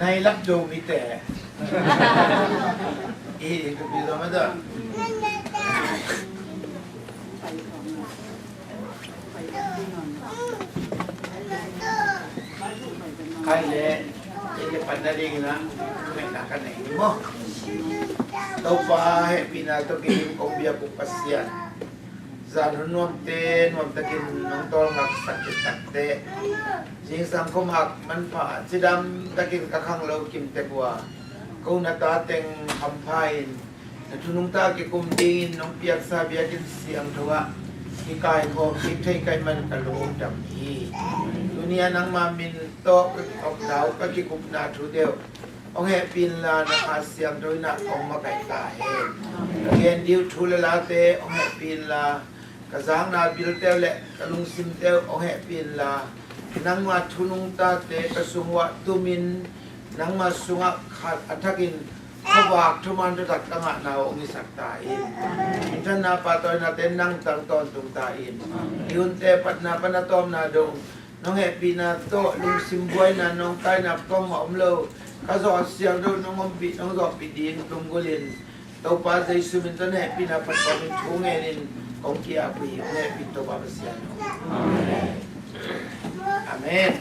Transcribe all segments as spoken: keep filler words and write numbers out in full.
Nai lap do mi te. I, i, ka pi do ma do. Khai le, i le pan na ding na, me na ka nei mo. Topa hehpihna tawh kidim kong biak uh Pasian. Zan hun nuamte, nuamtakin nong tawlngaksak khit takte, zingsang khuamak manpha cidam takin ka khanglo kimtek uh a, ko na ta teng hampha in, na thu nungta kikum dingin nong piaksa biakinn siangtho ah kikaikhawm kik thei ka hih man ka lungdam hi. Tuni a nangma min tawh ka kikupna uh, ka kikupna thu deuh hong hehpih inla, na Kha Siangtho in ah hong makaih ta hen. Ka gen ding uh thu le late hong hehpih inla, ka zakna bilte uh le ka lungsimte uh hong hehpih inla, nangma thu nungtate ka sung uah tumin, nangma sungah khat a thakin khuavak thuman thutak ka ngahna uh hong hisak ta in. Minthanna, pahtawinate nang tang tawntung ta in. I hunte patna pan a tawpna dong nong hehpihna tawh lungsim buaina, nawngkaina pawlkhat om lo, ka zawh siangtho nong ompih, nong zawhpih ding lunggulhin, Topa Jesu min tawh hehpihna phattuamin thu ngenin kong ki-ap uh hi. Hong hehpih Topa Pasian aw. Amen.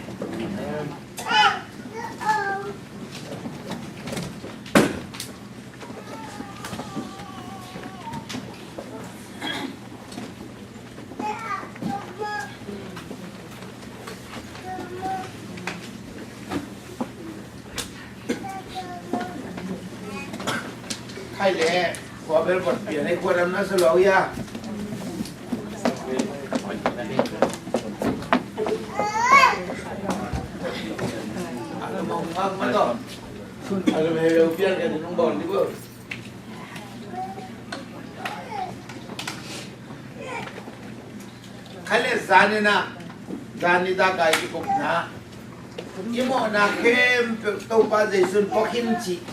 Khai le, khua bel bot pian ei, khua dam na sa lo ia. Alo mong ngang ma to. Alo me lo pian ka nung bon di bo. Khai le zan in ah, zan ni ta kai i kukna, i mawhna khempeuh Topa Jesu'n pua khin cih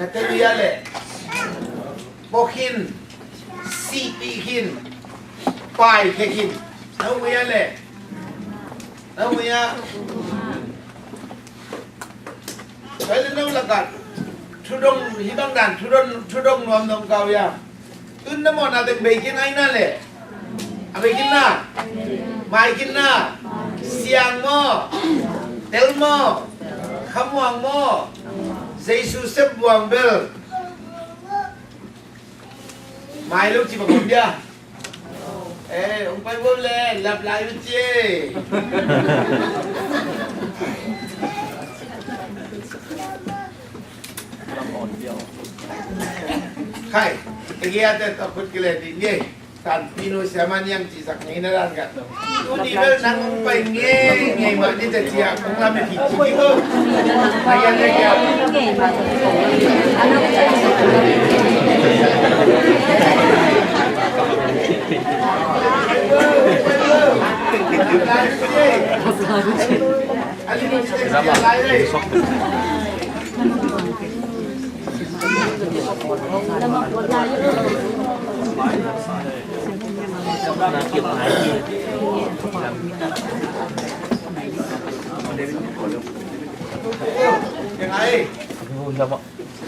na tel uh hia le? Pua khin, sihpih khin, paikhia khin. Na um uh hia le? Na um uh hia? Tua hi leh no lakah thudong, hih bang dan thudong, thudong nuam nong kau hia? Tun na mawhna teng bei khin, ai na le. A bei khin na? Mai khin na? Siang maw? Tel maw? Khamuang maw? Jesu sep buang bel. Mai lo ci bang om dia. Eh, hong pai bawm le lap lai uh ci. Khai, i giate tawh khut kile dih ni. Tanpinu siama niang cihsak ngei na dan ka. Tuni bel nang hong pai ngei ngei mah ni teh ci-a kong lamet hi ci ko. Maya ne kia.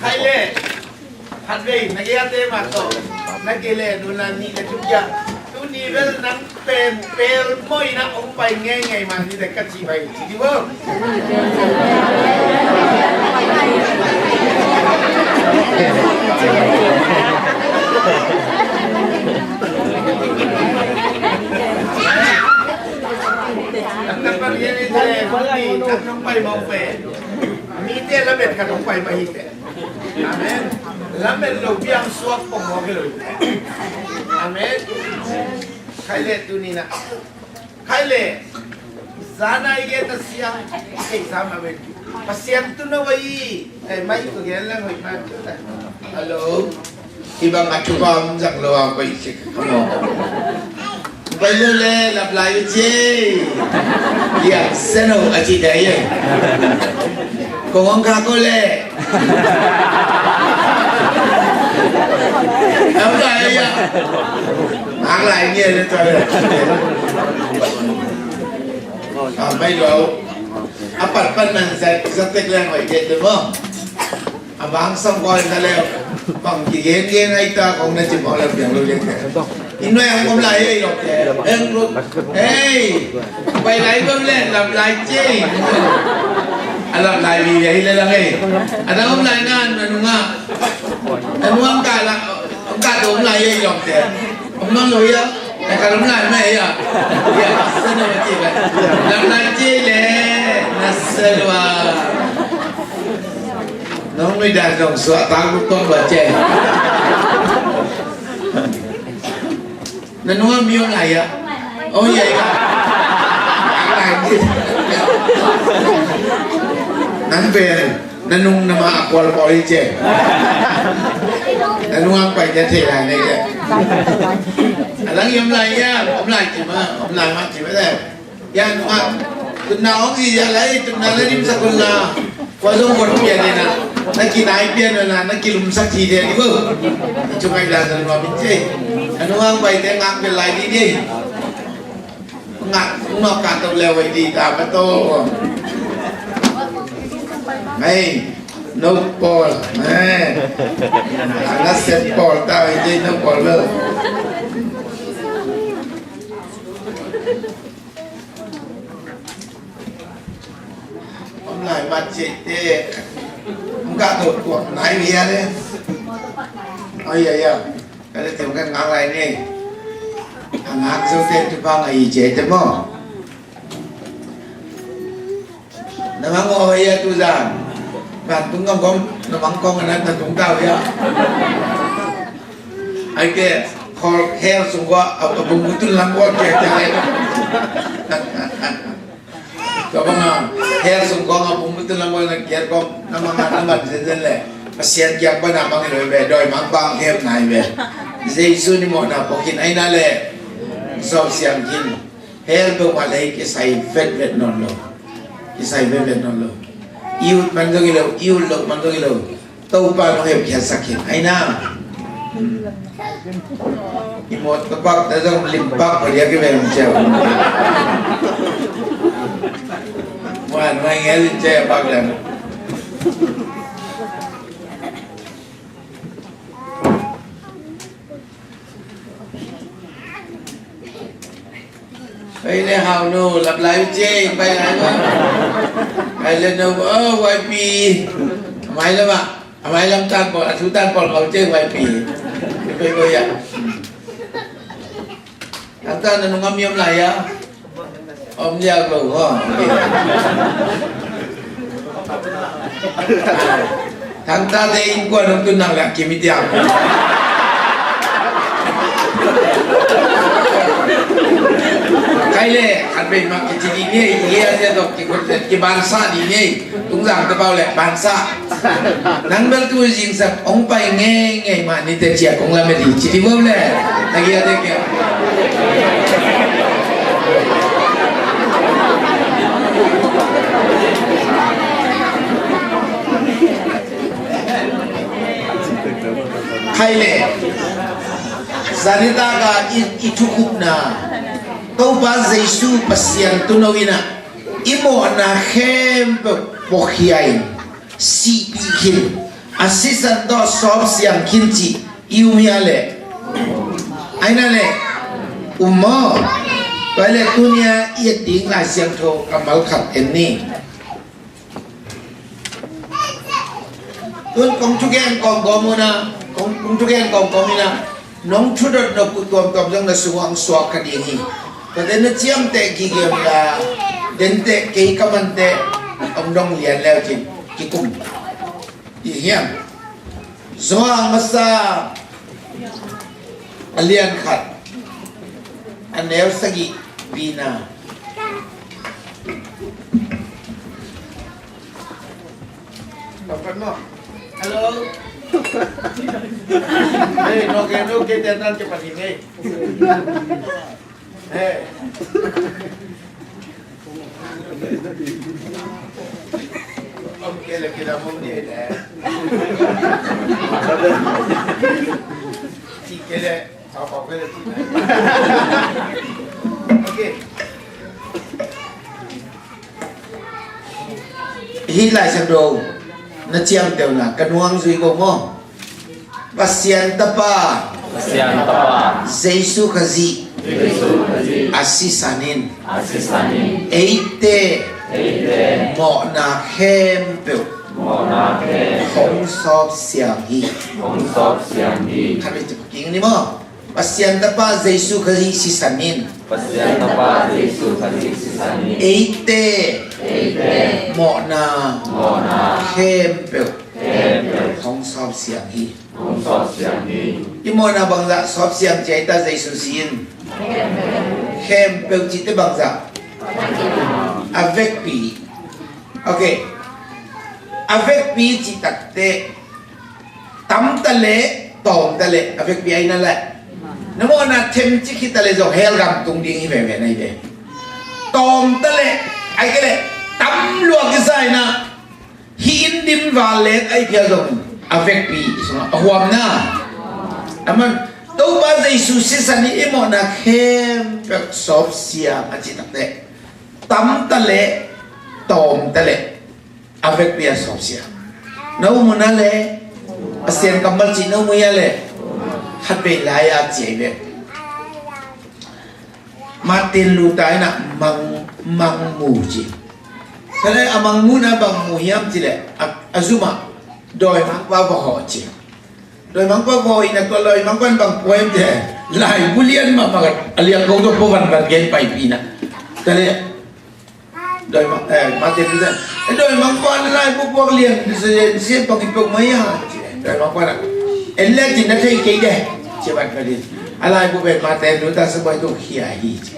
Khai le, khatvei na giate mah tawh na kile nuna nih le thum kia. Tuni bel nang pen pel mawina hong pai ngeingei mah ni teh ka cih pai ci di bo. Mite lamet khat hong pai mah hi teh. Amen. Lamet lo piang suak pong mawk hi lo hi teh. Amen. Khai le tuni na. Khai le. Zana i gen na siang. Kei sa ma ven. Pasian tu no wai. Ai mai ko gen lang wai ma. Hello. Ibang atu bam jang lo ang pai sik. Pai lo le lap lai u ci. Ya seno a ci dai ye. Kong ong ka ko le. Ang lai ya. Ang lai nge le ta le. Ang pai lo. A pat pan nan sa sa tek le ngai de de mo. A bang sam koi na le bang ki gen gen ai ta kong na ci mo le piang lo le ke. Inn nuai ang om lai ei lo ke. Eng lo. Ei. Pai lai bang le lap lai ci. A lap lai bi ei le lang ei. A dang om lai nan na nunga. Na nunga ka la ka dong lai ei lo ke. Om nong lo ya. Na ka lum lai mai ya. Ya, sa na ma ci ba. Lam lai ci le. Na sa lua. Nong mi da nong sua ta ku tong ba ci. Na nung mi om lai ya. Oh ya ya. Lai ci. Nan ben. Na nung na ma a kual pawl hi ce. Na nung ang pai te thei lai nei ce. A lang i om lai ia, om lai ci ma, om lai ma ci ma le. Ia nung ang, tun na ong i ia lai, tun na le dim sa kun na. Kua zong kun pia de na, na ki nai pia na, na ki lum sak ci de di bo. Cung ai la na nung ang ce. Na nung ang pai te ngak pia lai di di. Ngak, ngak ka to leo di ta pa to. Mai, no pawl, mai. Ana se pawl ta, di no pawl lo. Om lai mat cih te. Om ka to kuak nai bia le. Oh ya ya. Ka le tem kan ngak lai ni. A ngak zo te tu pa ngai i ce te mo. Na mang o ya tu zan. Ban tung ngam kong, na mang kong anan na tung tau ya. Ai ke, khol hel sung kwa, a bung butun lang kwa ke ke le. Ka bang a, hel sung kong a bung butun lang kwa na kiat kong, na mang a na man zen zen le. Pasian kiang pa na mang lo be, doi mang bang hem nai be. Jesu ni mo na pokin ai na le. Sop siang kin. Hel do ma lei kisai vet vet non lo. Kisai vet vet non lo. Iut man zong ilo, iut lo man zong ilo. Topa nong hepkhiatsak khin. Ai na. I mawt ka bak ta zong lim bak ko dia ki veng ciau. Muan mai ngel in ciau bak lem. Pai le hau no, lap lai u ceng, pai lai ma. Pai le no, oh, Y P. A mai lam ah, a mai lam tan pawl, a thu tan pawl ngau ceng Y P. Pai pai ya. Tan tan na nung am yam lai ya. Om liak lo ho. Thangtate innkuan hong tun nak leh a kim i tiam. Kai le khat vei mah kici ding ei, i hia zia tawh kikhut zet kibansah ding ei. Tungzang te pau leh bansah. Nang bel tu zingsang hong pai ngeingei mah ni teh ciah kong lamet hi ci ding bawm leh. Na giate kia. Khai le. Zanitak a i, i thukupna Topa Jesu Pasian tuuno in ah i mawhna khempeuh puakhia in sihpih khin, a sisan tawh sawp siang khin cih i um hia leh? Aina leh um maw? Tua leh tuni-a i et ding Lai Siangtho kammal khat en ni. Tun kong thugen kawmkawm un ah, kong, kong thugen kawmkawm in ah, nong thudot nop uh tuamtuam zong na sungah hong suak kha ding hi. Tua teh na ciamteh gige un la, denteh kei ka manteh hong dong lian leu cin kikum. I hiam? Johan masa a lian khat, a neu sagih pina. Hello. Hey, no ke, no ke, te tan ke pati ngei. Hey. Om ke le ke la mong ni le. Ti ke le. Okay. Hih Lai Siangtho na ciamtehna ka nuang zui ko maw? Pasian Tapa, Pasian Tapa, Jesu Khazih, Jesu Khazih, a sisan in, a sisan in, eite, eite, mawhna khempeuh, mawhna khempeuh, hong sawp siang hi. Hong sawp siang hi. Khat vei ci paking ni maw? Pasian Tapa Jesu Khazih sisan in, Pasian Tapa Jesu Khazih sisan in, eite, eite, mawhna, mawhna, khempeuh, khempeuh, hong sawp siang hi. Hong sawp siang hi. I mawhna bangzah sawp siang ci a i ta Jesu si in? Khempeuh cihte bangzah? A vekpi. Okay. A vekpi cih takteh tam ta leh, tawm ta leh, a vekpi a hi na leh. Na mawhna themcik hi ta leh zong hell gam tung ding hi veve na hi ve. Tawm ta leh, a hi kei leh, tam lua kisa hi na, hih in dim val let a hi phial zong, a vekpi sungah a huam na. Aman, Topa Jesu sisan in i mawhna khempeuh sawp siang a cih takteh, tam ta leh, tawm ta leh, a vekpi a sawp siang. Na um uh na le, Pasian kammal cih na um uh hia le, khat vei lai a ci a hi ve. Martin Luther in a mang, mangmu ci. Ka le a mangmuna bang mu hiam ci le, a, a zum ah dawimangpa va hawh ci. Dawimangpa va hawh in a, tua dawimangpa in bang pua hiam ci le, laibu lian mahmah a liak ko tua pua vanvan gen paipih na. Ka le Dawimang, eh, Martin Luther. Eh, dawimangpa na laibu puak lian, si, si, pang i peuh mai a, ci. Dawimangpa na. En le cin na thei kei de. Ci ban ka din. A laibu pen Martin Luther sa bai tu khia hi, ci.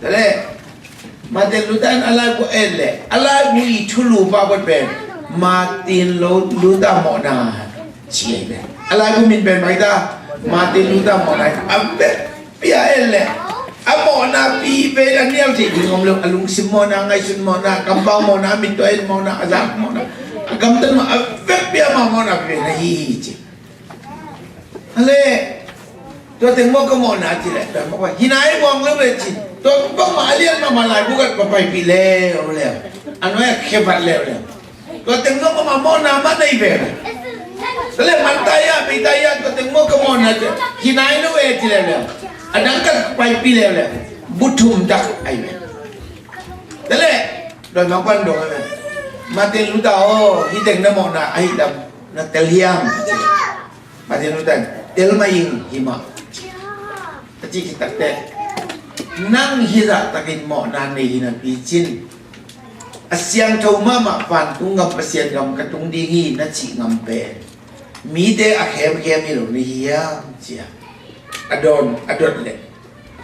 Tale. Martin Luther a laibu en le. A laibu i thulu pa pen. Martin Lu-, Luther mawhna. Ci a hi pen. A laibu min pen mai ta. Martin Luther mawhna. A pen. Pia en le, a mawhna pi pen a nial theih ding om lo, a lungsim mawhna, a ngaihsun mawhna, a kampau mawhna, a mit tua en mawhna, a zak mawhna, a gamtat mawh, a vekpi a mah mawhna pi pen ahi hi ci. A le, tua teng maw ka mawhna ci le, tua maw ka, hi nai muang lo ve ci, tua bang mah a lian mahmah laibu khat papaipih leuleu, a nuai a khevat leuleu. Tua teng zong amah mawhna mah nei ve. Tale man ta ia, bei ta ia, tua teng maw ka mawhna ci. Hi nai lo e ci leuleu. A dang khat paipih leuleu. Bu thum dak ai ve. Tale, dawimangpa in dong ai ve. Martin Luther aw, hih teng na mawhna ahi dam na tel hiam? Martin Luther in, tel mah ing, hi mah. A cih khit takteh, nang hih zahtakin mawhna nei hi napi cin, a siangtho mahmah vantung gam Pasian gam ka tung ding hi na cih ngam pen, mite a khemkhem hi lo na hi hiam ci a, a dawn, a dot leh.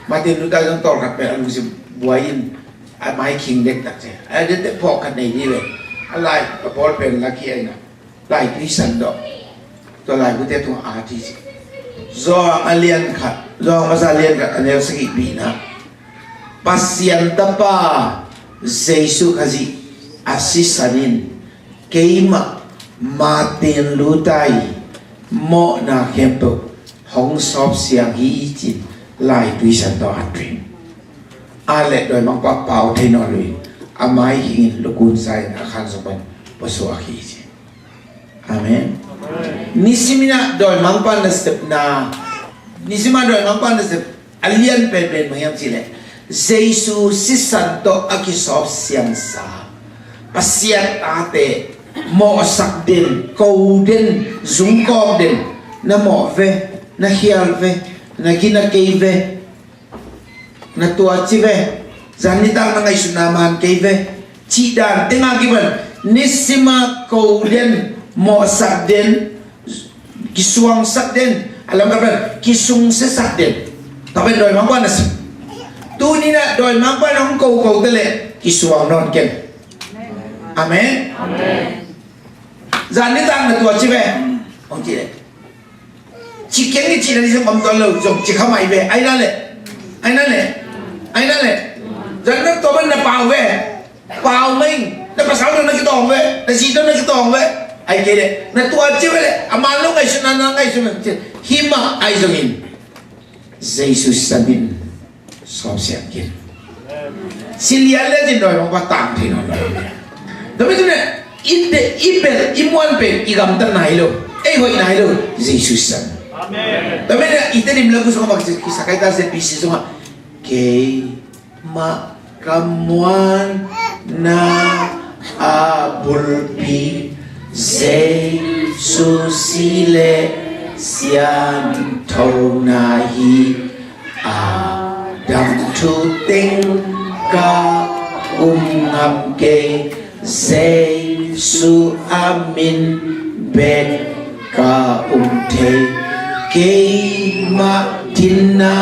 Martin Luther zong tawlkhat pen a lungsim buai in a mai khing dektak ci a, a dette phawk khat nei dih ve. A lai a pawl pen laki aina. Laitui san dawh. Tua laibute tungah a ti ci. Johan a lian khat, Johan masa lian khat a neu sagih bihna. Pasian Tapa Jesu Khazih a sisan in keimah Martin Luther i mawhna khempeuh hong sawp siang hi cin laitui san tawh a tui. A le dawimangpa pau thei nawn lui a mai hingin lukun sa in a khan sung pan puasuak hi ci. Amen. Nisimin ah dawimangpa nasepna, nisimin ah dawimangpa nasep a lian penpen bang hiam cih leh Jesu sisan tawh a kisawp siangsa Pasian tate mawhsak den, ko den, zungkawk den, na mawh ve, na khial ve, na gina kei ve, na tuaci ve, zan nitak na ngaihsutna man kei ve, cih dan tengah kipan nisima ko den, mawhsak den, kisuangsak den, a lam khat pan kisungsiasak den. Tua pen dawimangpa na si. Tuni na dawimangpa na hong koko te leh kisuang nawn ken. Amen. Amen. Zan nitak na tua ci ve. Hong ci leh, ci keng ni ci na ni zong om tuan lo, zong ci kha mai ve. Ai na leh, ai na leh, ai na leh. Zan na tua ban na pau ve. Pau mai, na pasal tawh na kitawng ve, na zi tawh na kitawng ve. Ai kei leh na tua ci ve leh, a man lo ngaihsutna na ngaihsun ve. Hi mah ai zongin Jesu sisan in sawm siam kei. Silian le zin dawi mangpa tang thei nawn lo. Tua mi tu ne, i te, i bel, i muan pen, i gamtatna hi lo, ei hoihna hi lo, Jesu sisan. Tua mi ne, i Tedim le gu sungah bang kisak ai ta, Z B C sungah, keimah ka muanna a bulpi Jesu si le sianthona hi. A dang thu teng ka um ngam kei, Jesu a min bek ka um thei. Keimah dinna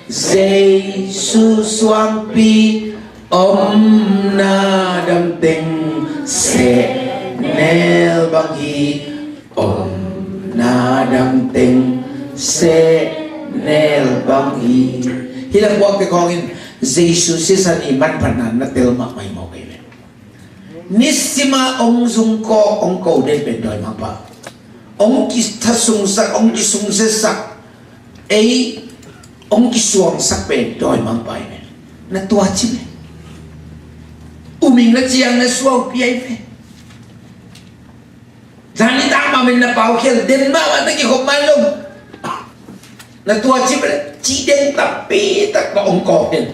Jesu suangpi omna dang teng sehnel bang hi. Omna dang teng sehnel bang hi. Hih lapuakte khawngin Jesu sisan i manphatna na tel mahmah hi mawk ei ve. Nisima hong zungkawk hong ko den pen dawimangpa. Hong kithasungsak, hong kisungsiasak, ei hong kisuangsak pen dawimangpa hi ve. Na tua ci ve. Uming na ciang na suaupi ai ve. Zani tang ma min na pau khial den mah mah na kikhop man lo. Na tua ci bele ci den tampi tak ba ong kawk den.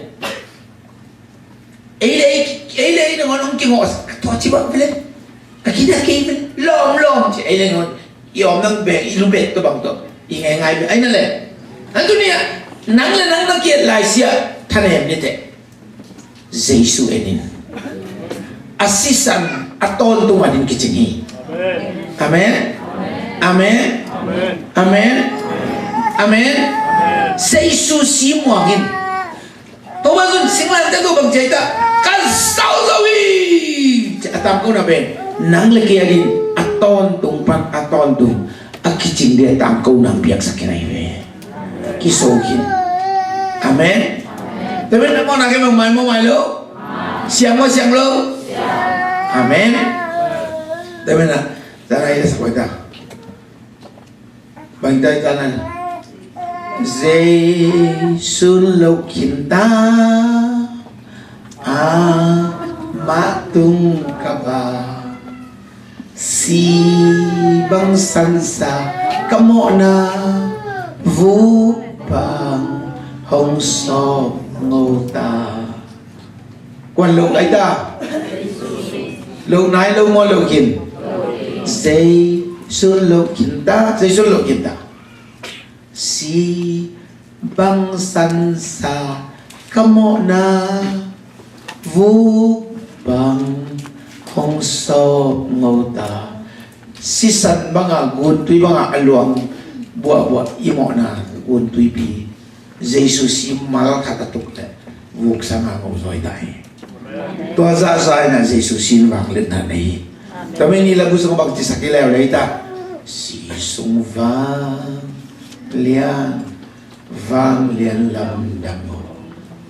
Ei le ei le ei na ngon ong kingawh sa ka tua ci bang bele. Ka kida kei bele lawm lawm ci ei le ngon. I om nang bek i lu bek to bang to i ngai ngai bek ai na le. An tu nia nang le nang na kiat lai sia thanem ni te. Jesu enin a sisan a tawntung adin kicing hi. Amen. Amen. Amen. Amen. Jesu si muangin. Thomas un singlan ka tu bang cai ta kan sau zo hi. A tangko na ben nang le kei adin a tawntung pan a tawntung a kicing dia tangko nang piaksak kina hi ve. Kiso khin. Amen. Tua pen na mawhna kei mawh mai mawh mai lo. Siang mawh siang lo. Amen. Tua pen na tana ila sa koita. Bang tai tana. Jesu lo khinta a matung kaba. Si bang sansa ka mawhna vuk bang hong sawp ngota. Kuan lo ai ta. Lo nai lo maw lo khin. Zeisun lo khin ta, zeisun lo khin ta. Si bang sansa ka mawhna vuk bang hong sawp ngota. Sisan banga guntui banga a luang buahbuah i mawhna guntuipi Jesu si mal khat a tuk le vuk sanga ngo zawi ta hi. Tua zahzah ina Jesu sin vangliatna nei hi. Tua mi ni labu sung bang cisak i leu lei ta. Si sung vanglian vanglian lamdang uh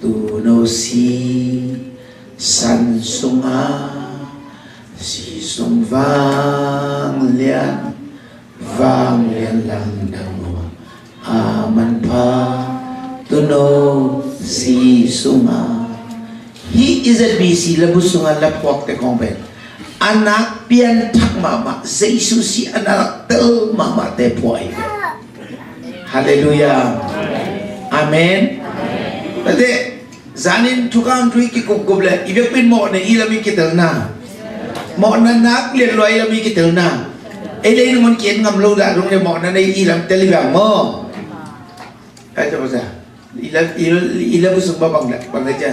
tuno si san sunga si sung vanglian vanglian lamdang uh a manpha tuno si sunga. Hih i Z B C labu sunga laphuakte kong pen a nak pianthak mahmah Jesu si a nak tel mahmahte phuah hi. Halleluiah. Amen. Tate zanin thukang thui kikupkup le i biakpin mawhna i lam i kitelna mawhna nak lianlua i lam i kitelna ei lei nangon kien ngam lo dah dong le mawhna nei i lam tel i bang maw. Ai ta pasa i lam i lam busuk ba bang dah bang dah cia.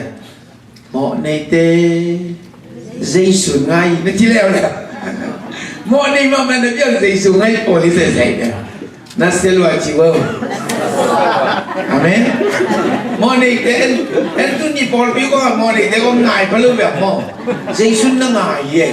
Mawh neite Jesu ngai na ci leu le. Mawh nei mahmah na biang Jesu ngai pawl i sesai na. Na sia lua ci wow. Amen. Mawh neite en en tu ni pawl pi ko mawh neite ko ngai pa lu biang maw. Jesu na ngai ye.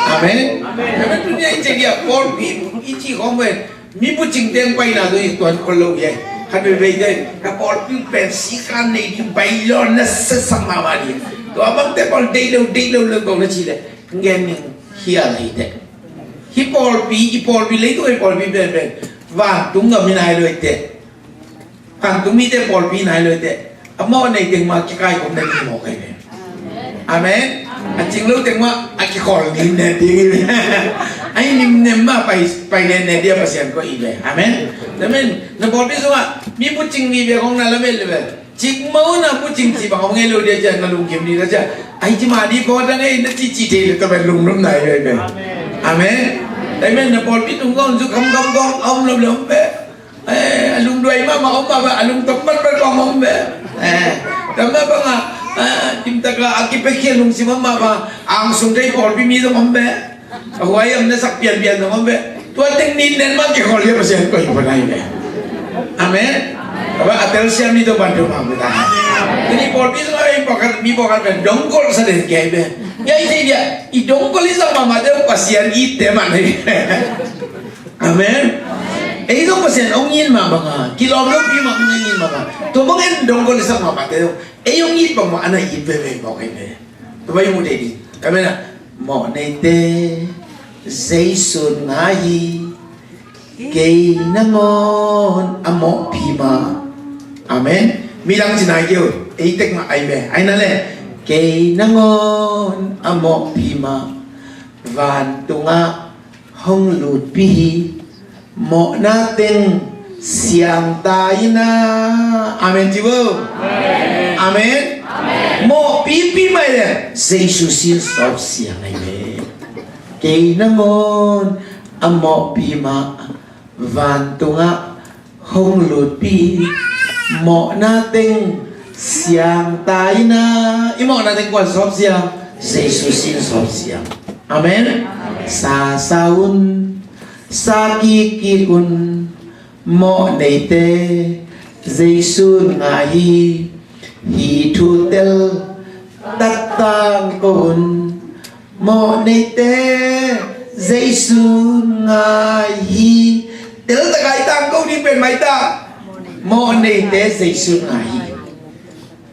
Amen. Amen. Amen. Tuni a i cih dia pawlpi i cih khawng pen mi bucing teng paina zong i tuan khol lo hi. Khat veivei teng ka pawlpi pen sikhan nei ding bailo na sesak mahmah ding. Tua bangte pawl deih lo deih lo lo kong na cih leh ngen ning hial hi teh. Hih pawlpi i pawlpi leitung i pawlpi pen pen vantung gam hi nai lo hi teh. Vantung mite pawlpi nai lo hi teh. A mawh nei teng mah kikaikhop na ding mawk ahi ve. Amen. A cing lo teng mah a kikhol nin ne ding hi ve. A hi nim nem mah pai pai ne ne dia Pasian ko hi ve. Amen. Amen. Na pawlpi sungah mi bucing vive khong na lamet le ve. Cikmah un a bucing ci bang om ngei lo dia cia na lungkim ni na cia. A hi ci mah di pawt a ngei na ci ci thei le tawh pen lungnop nai ve ve. Amen. Amen. Na pawlpi tung kong zu kam kam kong a om lo le om ve. Eh, a lungduai mahmah om mah bang, a lungtom matmat kong om ve. Eh, tua mah bangah, eh, kimtaka a kipiakhia lungsim om mah bang, angsung thei pawlpi mi zong om ve. A huai om na sak pianpian zong om ve. Tua teng nin nen mah kikhol hi a Pasian ko hi pua nai ve. Amen. Tua bang a telsiam ni tua ban tua bang ve ta. Tuni pawlpi zong a mi pawlkhat, mi pawlkhat pen dongkol sa den kei ve. Ya i thei dia, i dongkol i zang mahmah deuh Pasian i te man hi. Amen. Ei zong Pasian hong it mah banga, kilawm lopi mah hong it mah banga. Tua bang en dong ko lisak mah mah te zong ei hong it bang mah ana it veve mawk ei ve. Tua bang i mu thei ding. Amen. Mawh neite Jesu ngai hi. Kei nangawn a mawhpi mah. Amen. Midang ci nai kei uh. Ei tek mah ai ve. Ai na le. Kei nangawn a mawhpi mah. Vantungah hong lutpih hi. Mawhna teng siang ta in a. Amen ci vo. Amen. Mawhpipi mai le Jesu sin sawp siang ai le. Kei nangawn a mawhpi mah. Vantungah hong lutpih hi. Mawhna teng siang ta in a. I mawhna teng kuan sawp siang? Jesu sin sawp siang. Amen. Sasa un, sa kikkik un. Mawh neite Jesu ngai hi. Hih thu tel taktang ko un. Mawh neite Jesu ngai hi. Tel takai tang ko ding pen maita. Mawh neite Jesu ngai hi.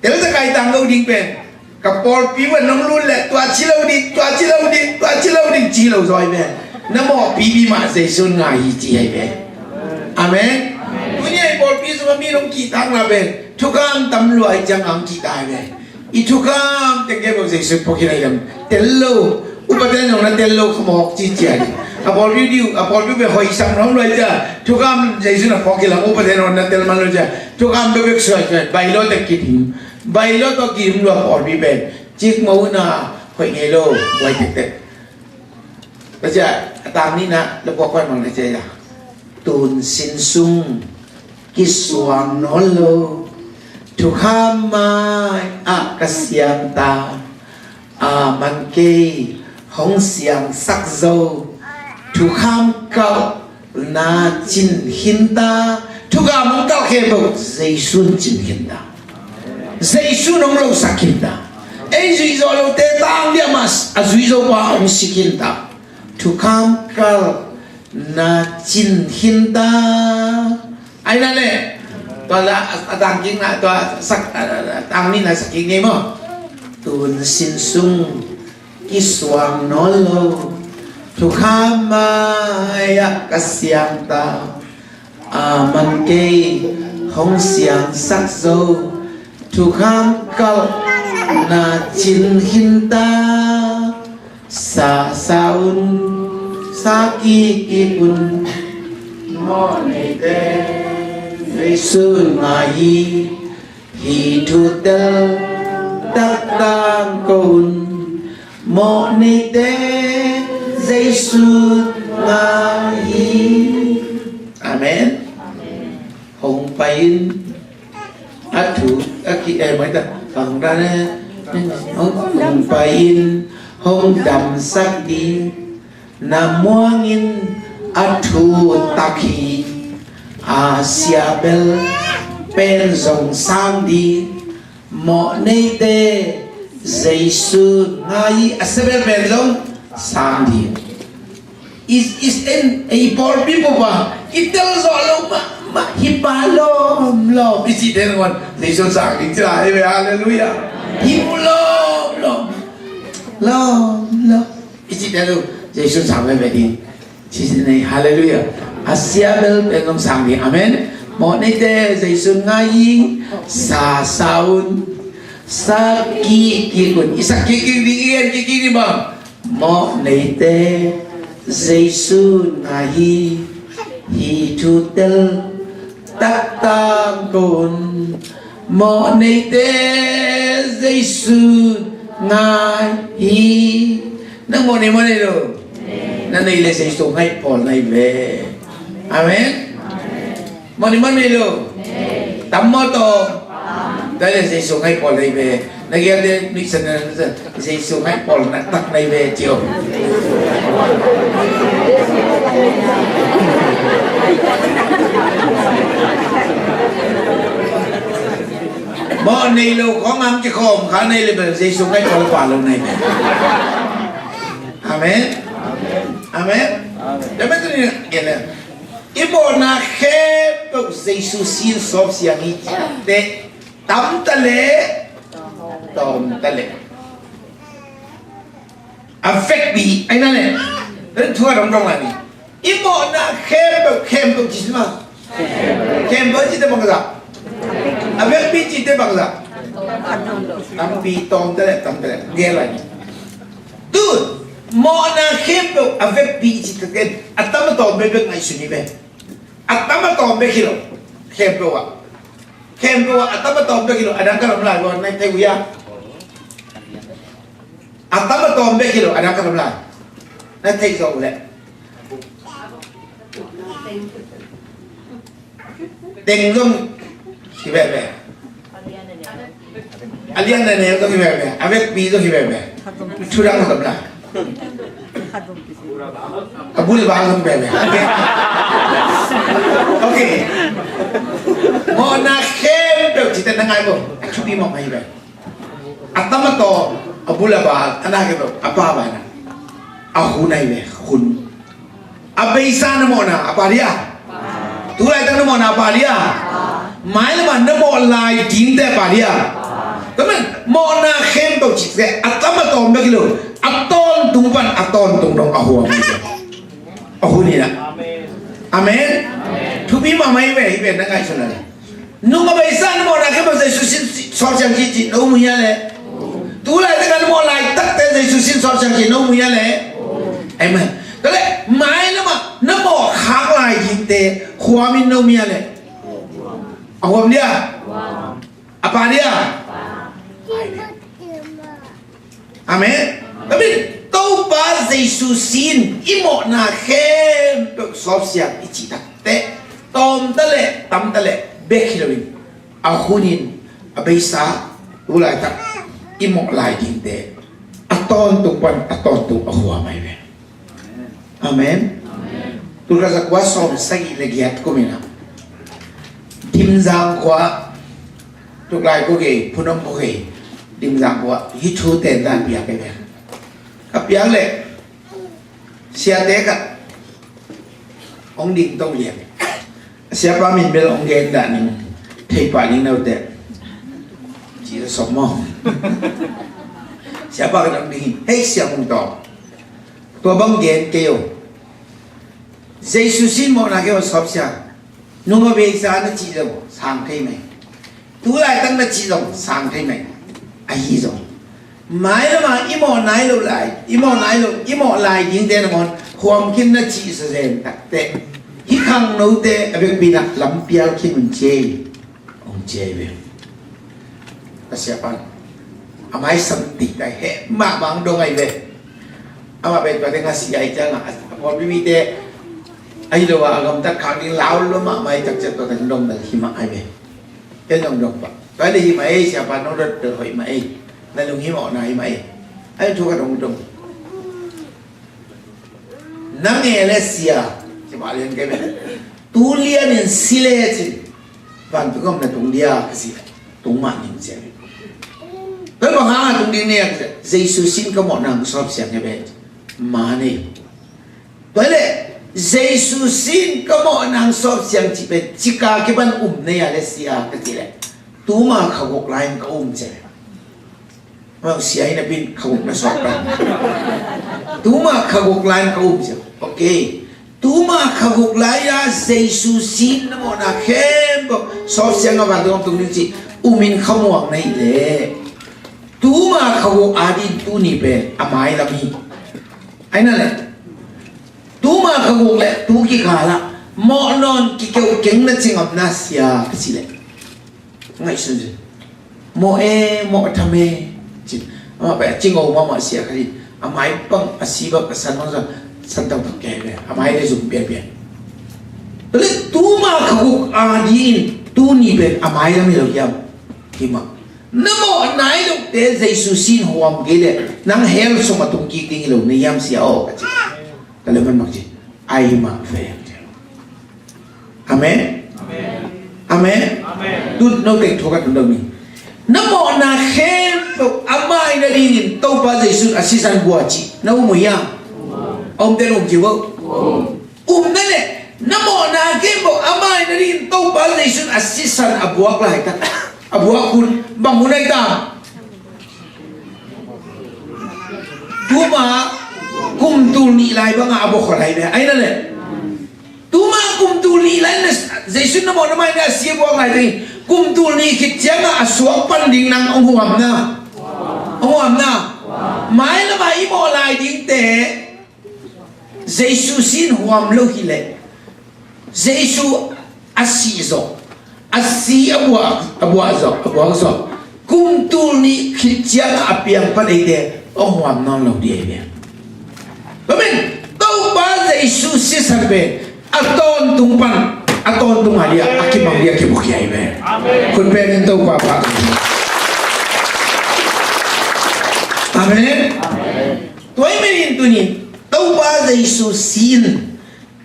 Tel takai tang ko ding pen ka pawlpi pen nong lut le tua ci lo ding, tua ci lo ding, tua ci lo ding ci lo zaw ai pen. Na mawhpipi mah Jesu ngai hi ci ai pen. Amen. Tuni a i pawlpi sungah mi nong kihtak na pen thukham tam lua ai ciang ang kihtak ai pen. I thukham tengke bang Jesu phawk hi lai lam tel lo. Upate nong na tel lo khamawk ci cian. A pawlpi diu, a pawlpi be hoih sang nong luai cia. Thukham Jesu na phawk hi lam upate nong na tel man lo cia. Thukham be bek suai suai. Bailo te kit him. Bailo to kit him lua pawlpi be. Cik mau na hoih ngei lo. Wai tek tek. Ka cia, a tang ni na, la puak kuan mang na cia ya. Tun sin sung. Kisuang nawn lo thukham mai ah ka siang ta. A man kei hong siangsak zo. Thukham kalh na cin khin ta. Thukham hong kalh khe lo Jesu cin khin ta. Jesu hong losak khin ta. Ei zui zo lote tang dia mas a zui zo pa hong si khin ta. Thukham kalh na cin khin ta. Ai na le. Tua la a tang king na tua sak a tang ni na sak king ni mo. Tun sin sung kisuang nawn lo. Thukham mai ah ka siang ta. A man kei hong siangsak zo. Thukham kalh na cin khin ta. Sa sa un, sa kik kik un. Mawh neite Jesu ngai hi. Hih thu tel taktang ko un. Mawh neite Jesu ngai hi. Amen. Hong pai in. A thu a ki e mai ta kang da ne. Hong pai in hong damsak ding. Na muang in a thu tak hi. A sia bel pen zong sang ding. Mawh neite Jesu ngai hi. A sia bel pen zong sang ding. Is, is en, ei pawlpi pawlpa i tel zawh lo mahmah hi pa lawmlawm i cihte nangawn Jesu sang ding ci lai hi ve. Halleluiah. Hi mu lawmlawm, lawmlawm i cihte lo Jesu sang veve ding. Ci nei. Halleluiah. A sia bel pen zong sang ding. Amen. Mawh neite Jesu ngai ing. Sa sa un. Sa kik kik un. I sa kik kik ding, i en kik kik ding bang. Mawh neite Jesu ngai hi, hih thu tel taktak ko un. Mawh neite Jesu ngai hi. Nang mawh nei, mawh nei lo? Na nei le Jesu ngaih pawl na hi ve. Amen. Mawh nei, mawh nei lo? Tam maw, tawm? Tua le Jesu ngaih pawl na hi ve. Na gialte nuihsan na, Jesu ngaih pawl na tak na hi ve ci o. Mawh nei lo khawng am kikhawm kha nei le bel Jesu ngaih pawl pa lo na hi ve. Amen. Amen. Amen. Tua manin tuni in gen le. I mawhna khempeuh Jesu sin sawpsiang hi. Teh, tam ta leh, tawm ta leh, a vekpi, ai na leh, den thu a dong dong lai ni. I mawhna khempeuh, khempeuh ci si ma. Khempeuh ci teh bangzah? A vekpi ci teh bangzah? Tampi, tawm ta leh, tam ta leh, gel lai ni. Tu, mawhna khempeuh a vekpi i cih takte, a tam a tawm bekbek ngaihsun hi ve. A tam a tawm bek hi lo. Khempeuh ah. Khempeuh ah a tam a tawm bek hi lo. A dang ka lam lai, na thei uh hia? A tam a tawm bek hi lo. A dang ka lam lai, na thei zaw uh leh. Teng zong hi veve. A lian a neu zong hi veve. A vekpi zong hi veve. Thu dang zong la. A bul a bang zong hi veve. Ok. Ok. Mawhna khempeuh cihte na ngai bo. A thupi mawk hi veve. A tam a tawm, a bul a bal, a na khempeuh, a pa bang na. A hun ahi ve, hun. A beisa na mawhna, a pa dia. Tu laitak na mawhna, a pa dia. Mailam ah na mawh lai dingte, a pa dia. Tua manin mawhna khempeuh cihte, a tam a tawm bek hi lo. A tawntung pan, a tawntung dong, a huam. A hun hi na. Amen. Thupi mahmah hi ve, hi ve, na ngaihsun na le. Nung a beisa na mawhna khempeuh Jesu sin sawpsiang kik cih na um uh hia le? Tu laitak a na mawh laitakte Jesu sin sawpsiang kik na um uh hia le? Amen. Tua leh mailam ah na mawh khak lai dingte huam in na um hia le? A huam dia? A pa dia? Amen. Tua manin Topa Jesu sin i mawhna khempeuh sawpsiang i cih takteh, tawm ta leh, tam ta leh bek hi loin, a hun in, a beisa, tu laitak i mawh lai dingte, a tawntung pan a tawntung a huam ahi ve. Amen. Tulkhat zakua sawmsagih le giat kum in ah, Dimzang khua, Tuklai khua gei, Phunom khua gei, Dimzang khua, hih thu ten dan piak ei ve. Ka piak leh, siate khat hong ding to lian. Siapa min bel hong gen dah ning, thei pah ning na uh teh, ci a sawm maw. Siapa khat hong ding hi, hei, Sia Mung Tawng, tua bang gen kei o. Jesu sin mawhna khempeuh sawpsiang. Nung a beisa na cih zong sang thei mai. Tu laitak na cih zong sang thei mai. Ahi zong, mailam ah i mawh nai lo lai, i mawh nai lo, i mawh lai dingte nangawn huam khin na cih sa zen takteh, hih khangnote a vekpi in ah lampial khin un ci ei. Hong ci ei ve. A siapa in a mai sam tik ai, heh mahmah hong dong ai ve. Amah pen tua teng a si ai ciangah, a pawlpi mite ahi lo a, a gamtat khak ding lau lo mahmah ai, takciat tua teng dong bel hi mah ai ve. Ken dong dong pah. Tua le hi mah ei, siapa, nong dot bel hoih mah ei. Na lunghimawhna hi mah ei. Ai thu khat hong dong. Na nge le sia, ci mah lian kei ve. Tu lianin si lecin vantung gam na tung dia ka si. Tung mah ning cia. Tua bang hang a tung ding nia ka si. Jesu sin ka mawhna hong sawpsiang hi ve. Ma nei. Tua leh Jesu sin ka mawhna hong sawp siang cih pen cika kipan um nei a le sia ka cih leh tuma kha guk lai-in ka um ci a. Amau sia hi napi-in kha guk na sawp ka. Tuma kha guk lai-in ka um ci a. Ok. Tuma kha guk lai-a Jesu sin na mawhna khempeuh sawp siang a vantung om tung ding cih umin khamuang na hih leh tuma kha guk adingin tuni pen a mailam hi. Ahi na leh tuma kha guk leh tu kikal ah mawh nawn kikeu keng na ci ngam na sia ka cih leh ngaihsun zen. Mawh e, mawh tham e ci. Amah pen a cingo mahmah sia khat hi. A mai bang a si bang a san bang zong san taktak kei ve. A mai le zum pianpian. Tua leh tuma kha guk adingin tuni pen a mailam hi lo hiam? Hi mah. Na mawh nai lote Jesu sin huam kei leh nang hell sung a tung kik ding hi lo na hiam sia aw ka ci. Ka leh man bang ci. Ai mah ve. Amen. Amen. Amen. Tun no teng thu ka tun deuh ni. Na mawhna khempeuh a mai nadingin Topa Jesu a sisan bua cih na um uh hiam? A um ten um ci uh. Um na leh na mawhna khempeuh a mai nadingin Topa Jesu a sisan a buak laitak, a buak hun bang hun ahi ta? Tuma kum tul nih lai bangah a buak khol lai ve. Ahi na leh tuma kum tul nih lai na Jesu na mawh na mai na a si a buak lai ding. Kum tul nih khit ciangah a suak pan ding nang hong huam na. Hong huam na. Mailamah i mawh lai dingte Jesu sin huam lo hi leh Jesu a si zawh, a si a buak, a buak zawh, a buak zawh kum tul nih khit ciangah a piang pan eite hong huam nawn lo ding hi ve. Amen. Topa Jesu sisan pen a tawntung pan a tawntung a dia a kimang dia kibuak hi ve. Amen. Khut beng in Topa pah. Amen. Amen. Tua ahih manin tuni Topa Jesu sin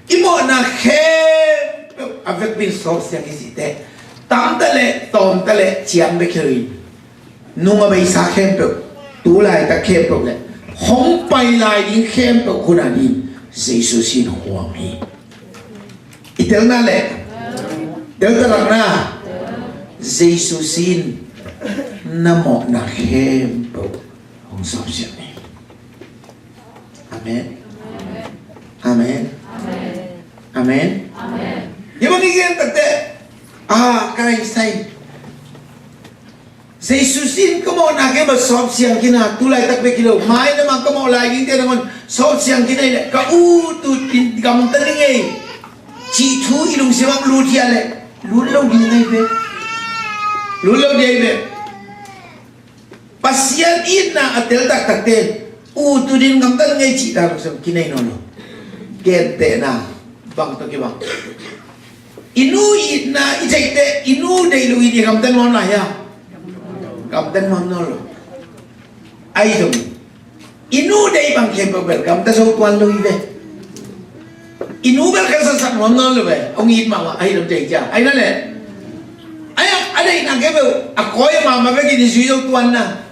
i mawhna khempeuh a vekpi-in sawp siang i cih teh tamta le tawmta le ciam bek hi lo in nung a beisa khempeuh, tu laitak khempeuh le hong pai lai ding khempeuh hun a dingin Jesu sin huam hi. I telna le telta lakna Jesu sin na mawhna khempeuh hong sawp siang hi. Amen. Amen. Amen. Hi bang i gen takte a ka lai sai Jesu sin ka mawhna khempeuh sawp siang khin a, tu laitak bek hi lo, mailam ah ka mawh lai dingte nangawn sawp siang khin a hi leh ka ut ut in gamta ning ei cih thu i lungsim ah lut hi a leh lut lo ding ahi ve. Lut lo ding ahi ve. Pasian itna a tel taktakte ut ut in gamta ning ei cih ta lungsim kinei nawn lo. Gentehna bang tawh kibang. I nu itna i theih teh i nu deih loin i gamta nuam lai hiam? Gamta nuam nawn lo. Ahi zongin i nu deih bang khempeuh bel gamta zo tuan lo hi ve. I nu bel khasasak nuam nawn lo ve. Hong it mahmah ahi lo deih cia ahi na le. Ahi a deihna khempeuh a kawi a mahmah vekin i zui zo tuan na.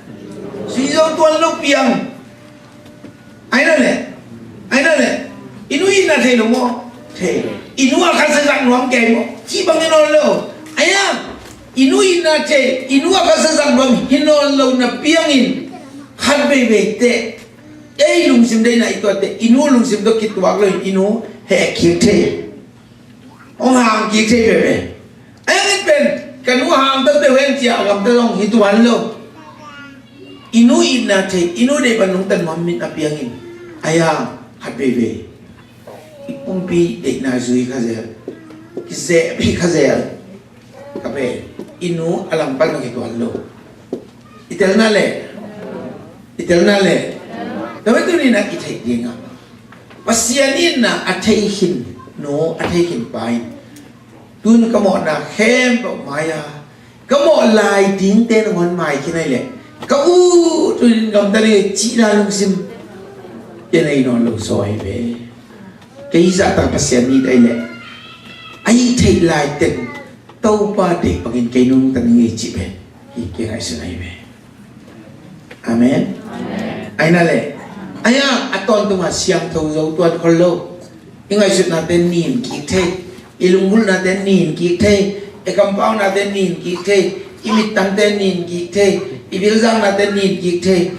Zui zo tuan lo piang. Ahi na le, ahi na le, i nu itna thei lo maw? Thei. I nu a khasasak nuam kei maw? Cih bang hi nawn lo. Ahi a, i nu itna thei, i nu a khasasak nuam hi nawn lo na piangin khat veivei teh ei lungsim deihna i tuat teh i nu lungsim tawh kituak lo in i nu heh kik thei. Hong hang kik thei veve. Ahi hangin pen ka nu hang ta peuh hen cia a gamta zong hi tuan lo. I nu itna thei, i nu deih pan nungta nuam mit a piangin ahi a khat veivei i pumpi deihna zui kha zel, kizehpih kha zel. Ka pen i nu a lam pan nong hi tuan lo. I telna le, i telna le. Tua pen tuni-in ah i theih dingah Pasian itna a thei khin nu, a thei khin pa in tun ka mawhna khempeuh mai a, ka mawh lai dingte nangawn mai khin ahi leh ka ut ut in gamta ding cihna lungsim i nei nawn lo zaw hi ve. Kei zahtak Pasian it ahi leh a it theih lai teng Topa deih bangin kei nungta ning ei cih pen hi kei ngaihsun ahi ve. Amen. Ahi na le, ahi a, a tawntung a siangtho zo tuan khol lo. I ngaihsutnate nin kik thei, i lunggulhnate nin kik thei, i kampaunate nin kik thei, i mittangte nin kik thei, i bilzaknate nin kik thei.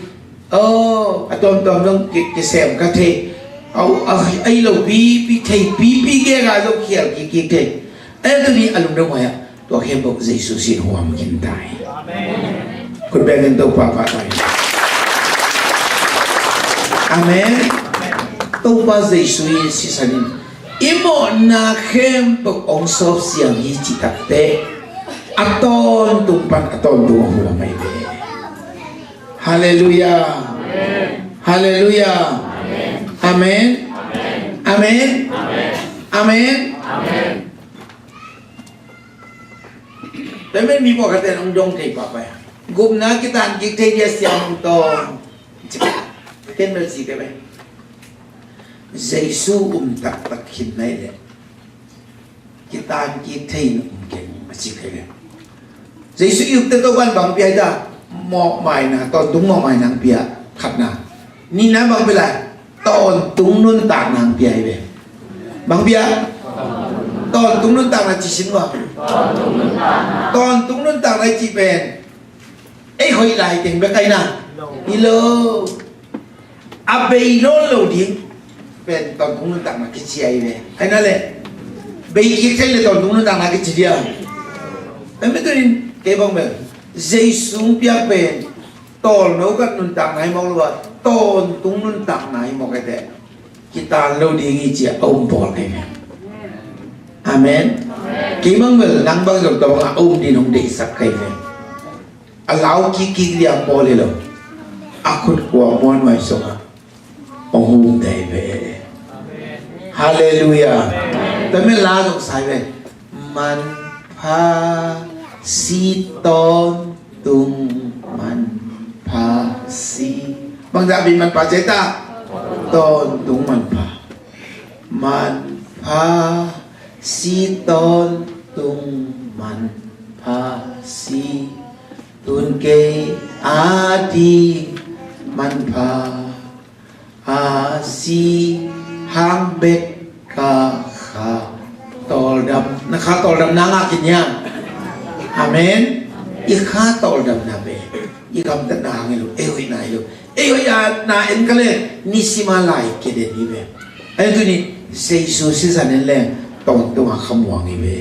Oh, a tuamtuam zong ki, kisem kha thei. Au, a, a hi lo pipi thei, pipi kei a zong khial kik kik thei. Ahi zongin a lungdam huai ah, tua khempeuh Jesu sin huam khin ta hi. Amen. Khut bengin Topa pahtawi. Amen. Topa Jesu in sisan in i mawhna khempeuh hong sawp siang hi cih takteh, a tawntung pan a tawntung a huam ahi ve. Halleluiah. Halleluiah. Amen. Amen. Amen. Tua ahih manin mi pawlkhatte in hong dong thei pahpah hi. Gupna kitan kik thei dia siam hong tawng. Ken bel ci te ve. Jesu um taktak khin na hih leh kitan kik thei in um keng a ci kei ve. Jesu i upte Topa'n bang pia hi ta? Mawhmaina, tawntung mawhmaina hong pia, khatna. Nihna bang pia lai? Tawntung nuntakna hong pia hi ve. Bang pia? Tawntung nuntakna ci sin ua. Tawntung nuntakna i cih pen ei hoih lai teng bek ahi na. Hi lo. A bei nawn lo ding pen tawntung nuntakna kici ahi ve. Ahi na leh, bei kik thei leh tawntung nuntakna kici dia. Ahi manin tuni-in kei bang bel Jesu hong piak pen tawlno khat nuntakna hi mawk lo a, tawntung nuntakna hi mawk hi teh, kitan lo ding hi ci-a a um pawl kei ve. Amen. Kei bang bel nang bang zong tua bangah a um ding hong deihsak kei ve. A lau kikkik liang pawl hi lo. A khut kua muanhuai sungah hong hum thei ve. Halleluiah. Tua manin la zong sa hi ve. Manpha si tawntung, manpha si. Bangzah bei manpha ci ta? Tawntung manpha. Manpha si tawntung, manpha si. Tun kei a ding manpha a si hang bek ka kha tawldam, na kha tawldamna ngah khin hiam? Amen. I kha tawldamna pen i gamtatna hang hi lo, ei hoihna hi lo. Ei hoihna en kha leh nisim a lai kia den hi ve. Ahi zongin tuni Jesu sisan en leng tawntung a khamuang hi ve.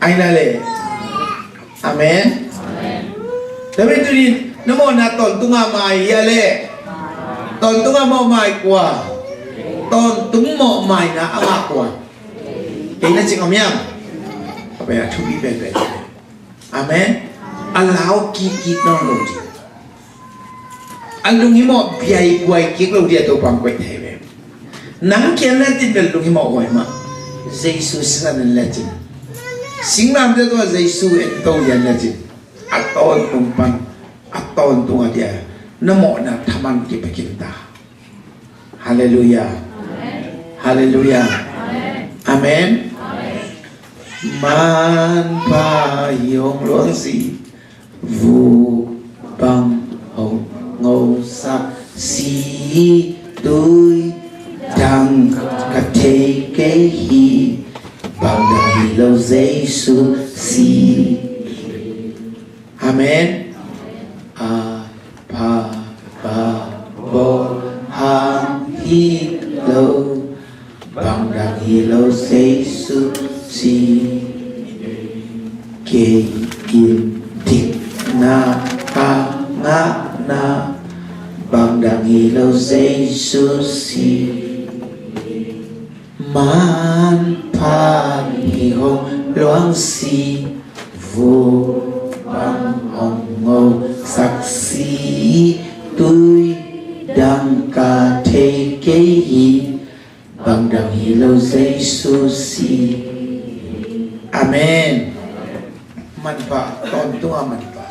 Ahi na leh. Amen. Tua manin tuni-in na mawhna tawntung a mai hia leh? Tawntung a mawh mai kua? Tawntung mawh maina a ngah kua? Kei na cih ngam hiam? Ka pen a thupi penpen. Amen. A lau kikkik nawn lo ding, a lunghimawh biaikuai kik lo ding a Topa hong koih thei ve. Nang kiang lecin bel lunghimawh huai mah. Jesu sisan en lecin, singlamteh tungah Jesu en to lian lecin, a tawntung pan a tawntung a dia na mawhna thaman kipia khin ta. Halleluiah. Halleluiah. Amen. Manpha hih hong luangsi, vuk bang hong ngosak si, tui dang ka thei kei hi, bang dang hi lo Jesu si. Amen. A pha pa bawl hang hi lo, bang dang hi lo Jesu si. Kei in dikna ka ngahna, bang dang hi lo Jesu si. Manpha hih hong luangsi, vuk bang hong ngosak si, tui dang ka thei kei hi, bang dang hi lo Jesu si. Amen. Manpha, tawntung a manpha.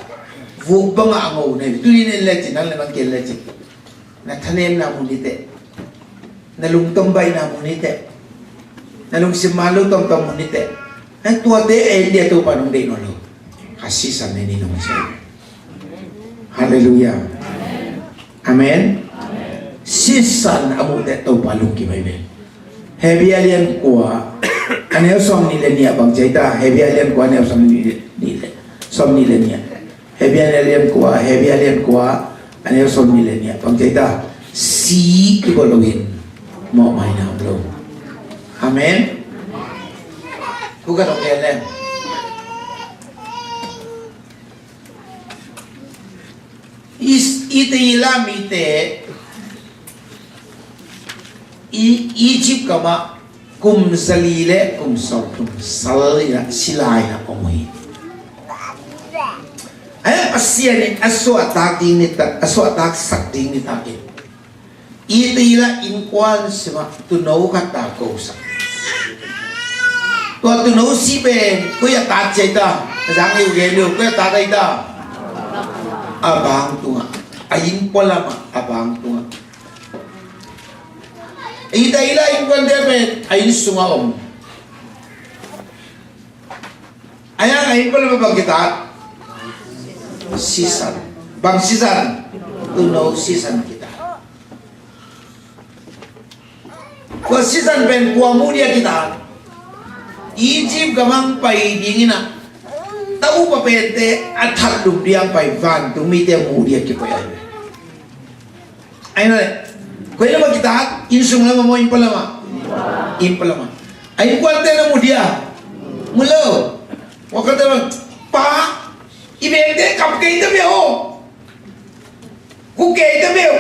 Vuk bangah a ngo na hi. Tuni-in en lecin, nang le nang kiang lecin, na thanemna mun hi teh, na lungtom baihna mun hi teh, na lungsim man lo tomtom mun hi teh, na tuate en dia Topa nong deih nawn lo. Ka sisan en in hong ci. Halleluiah. Amen. Sisan a muh teh Topa lungkim ahi ve. Hebru a lian kua, a neu sawmnih le nih ah bang ci hiam ta? Hebru a lian kua, a neu sawmnih le, sawmnih le nih ah. Hebru a lian kua, Hebru a lian kua, a neu sawmnih le nih ah bang ci hiam ta? Si kibawl loin mawhmaina om lo. Amen. Hu ka dok gen leng. Is-, Israel mite i-, Egypt gamah kum zali le kum sawmthum sal ina sila ina om uh hi. Ahi Pasian in a suahtak ding nitak, a suahtaksak ding nitak in Israel innkuan simah tuuno khat ta kosak. Tua tuuno si pen koi a tat ci hiam ta? A zang liu gen liu, koi a tat hiam ta? A bang tungah. A inn pualamah, a bang tungah. Israel innkuante pen a inn sungah om. A yang a inn pualamah bang kitat? Sisan. Bang sisan? Tuuno sisan kitat. Tua sisan pen kua muh dia kitat? Egypt gamah pai ding ina taupa pente a that lum dia pai, vantungmite muh dia kipai ahi. Ahi na le. Koi lamah kitat? Inn sung lamah maw, inn pualamah? Inn pualamah. A innkuante na mu dia? Mu lo. Wakate bang, pa, i bengte kap kei ta bia aw. Kuk kei ta bia aw.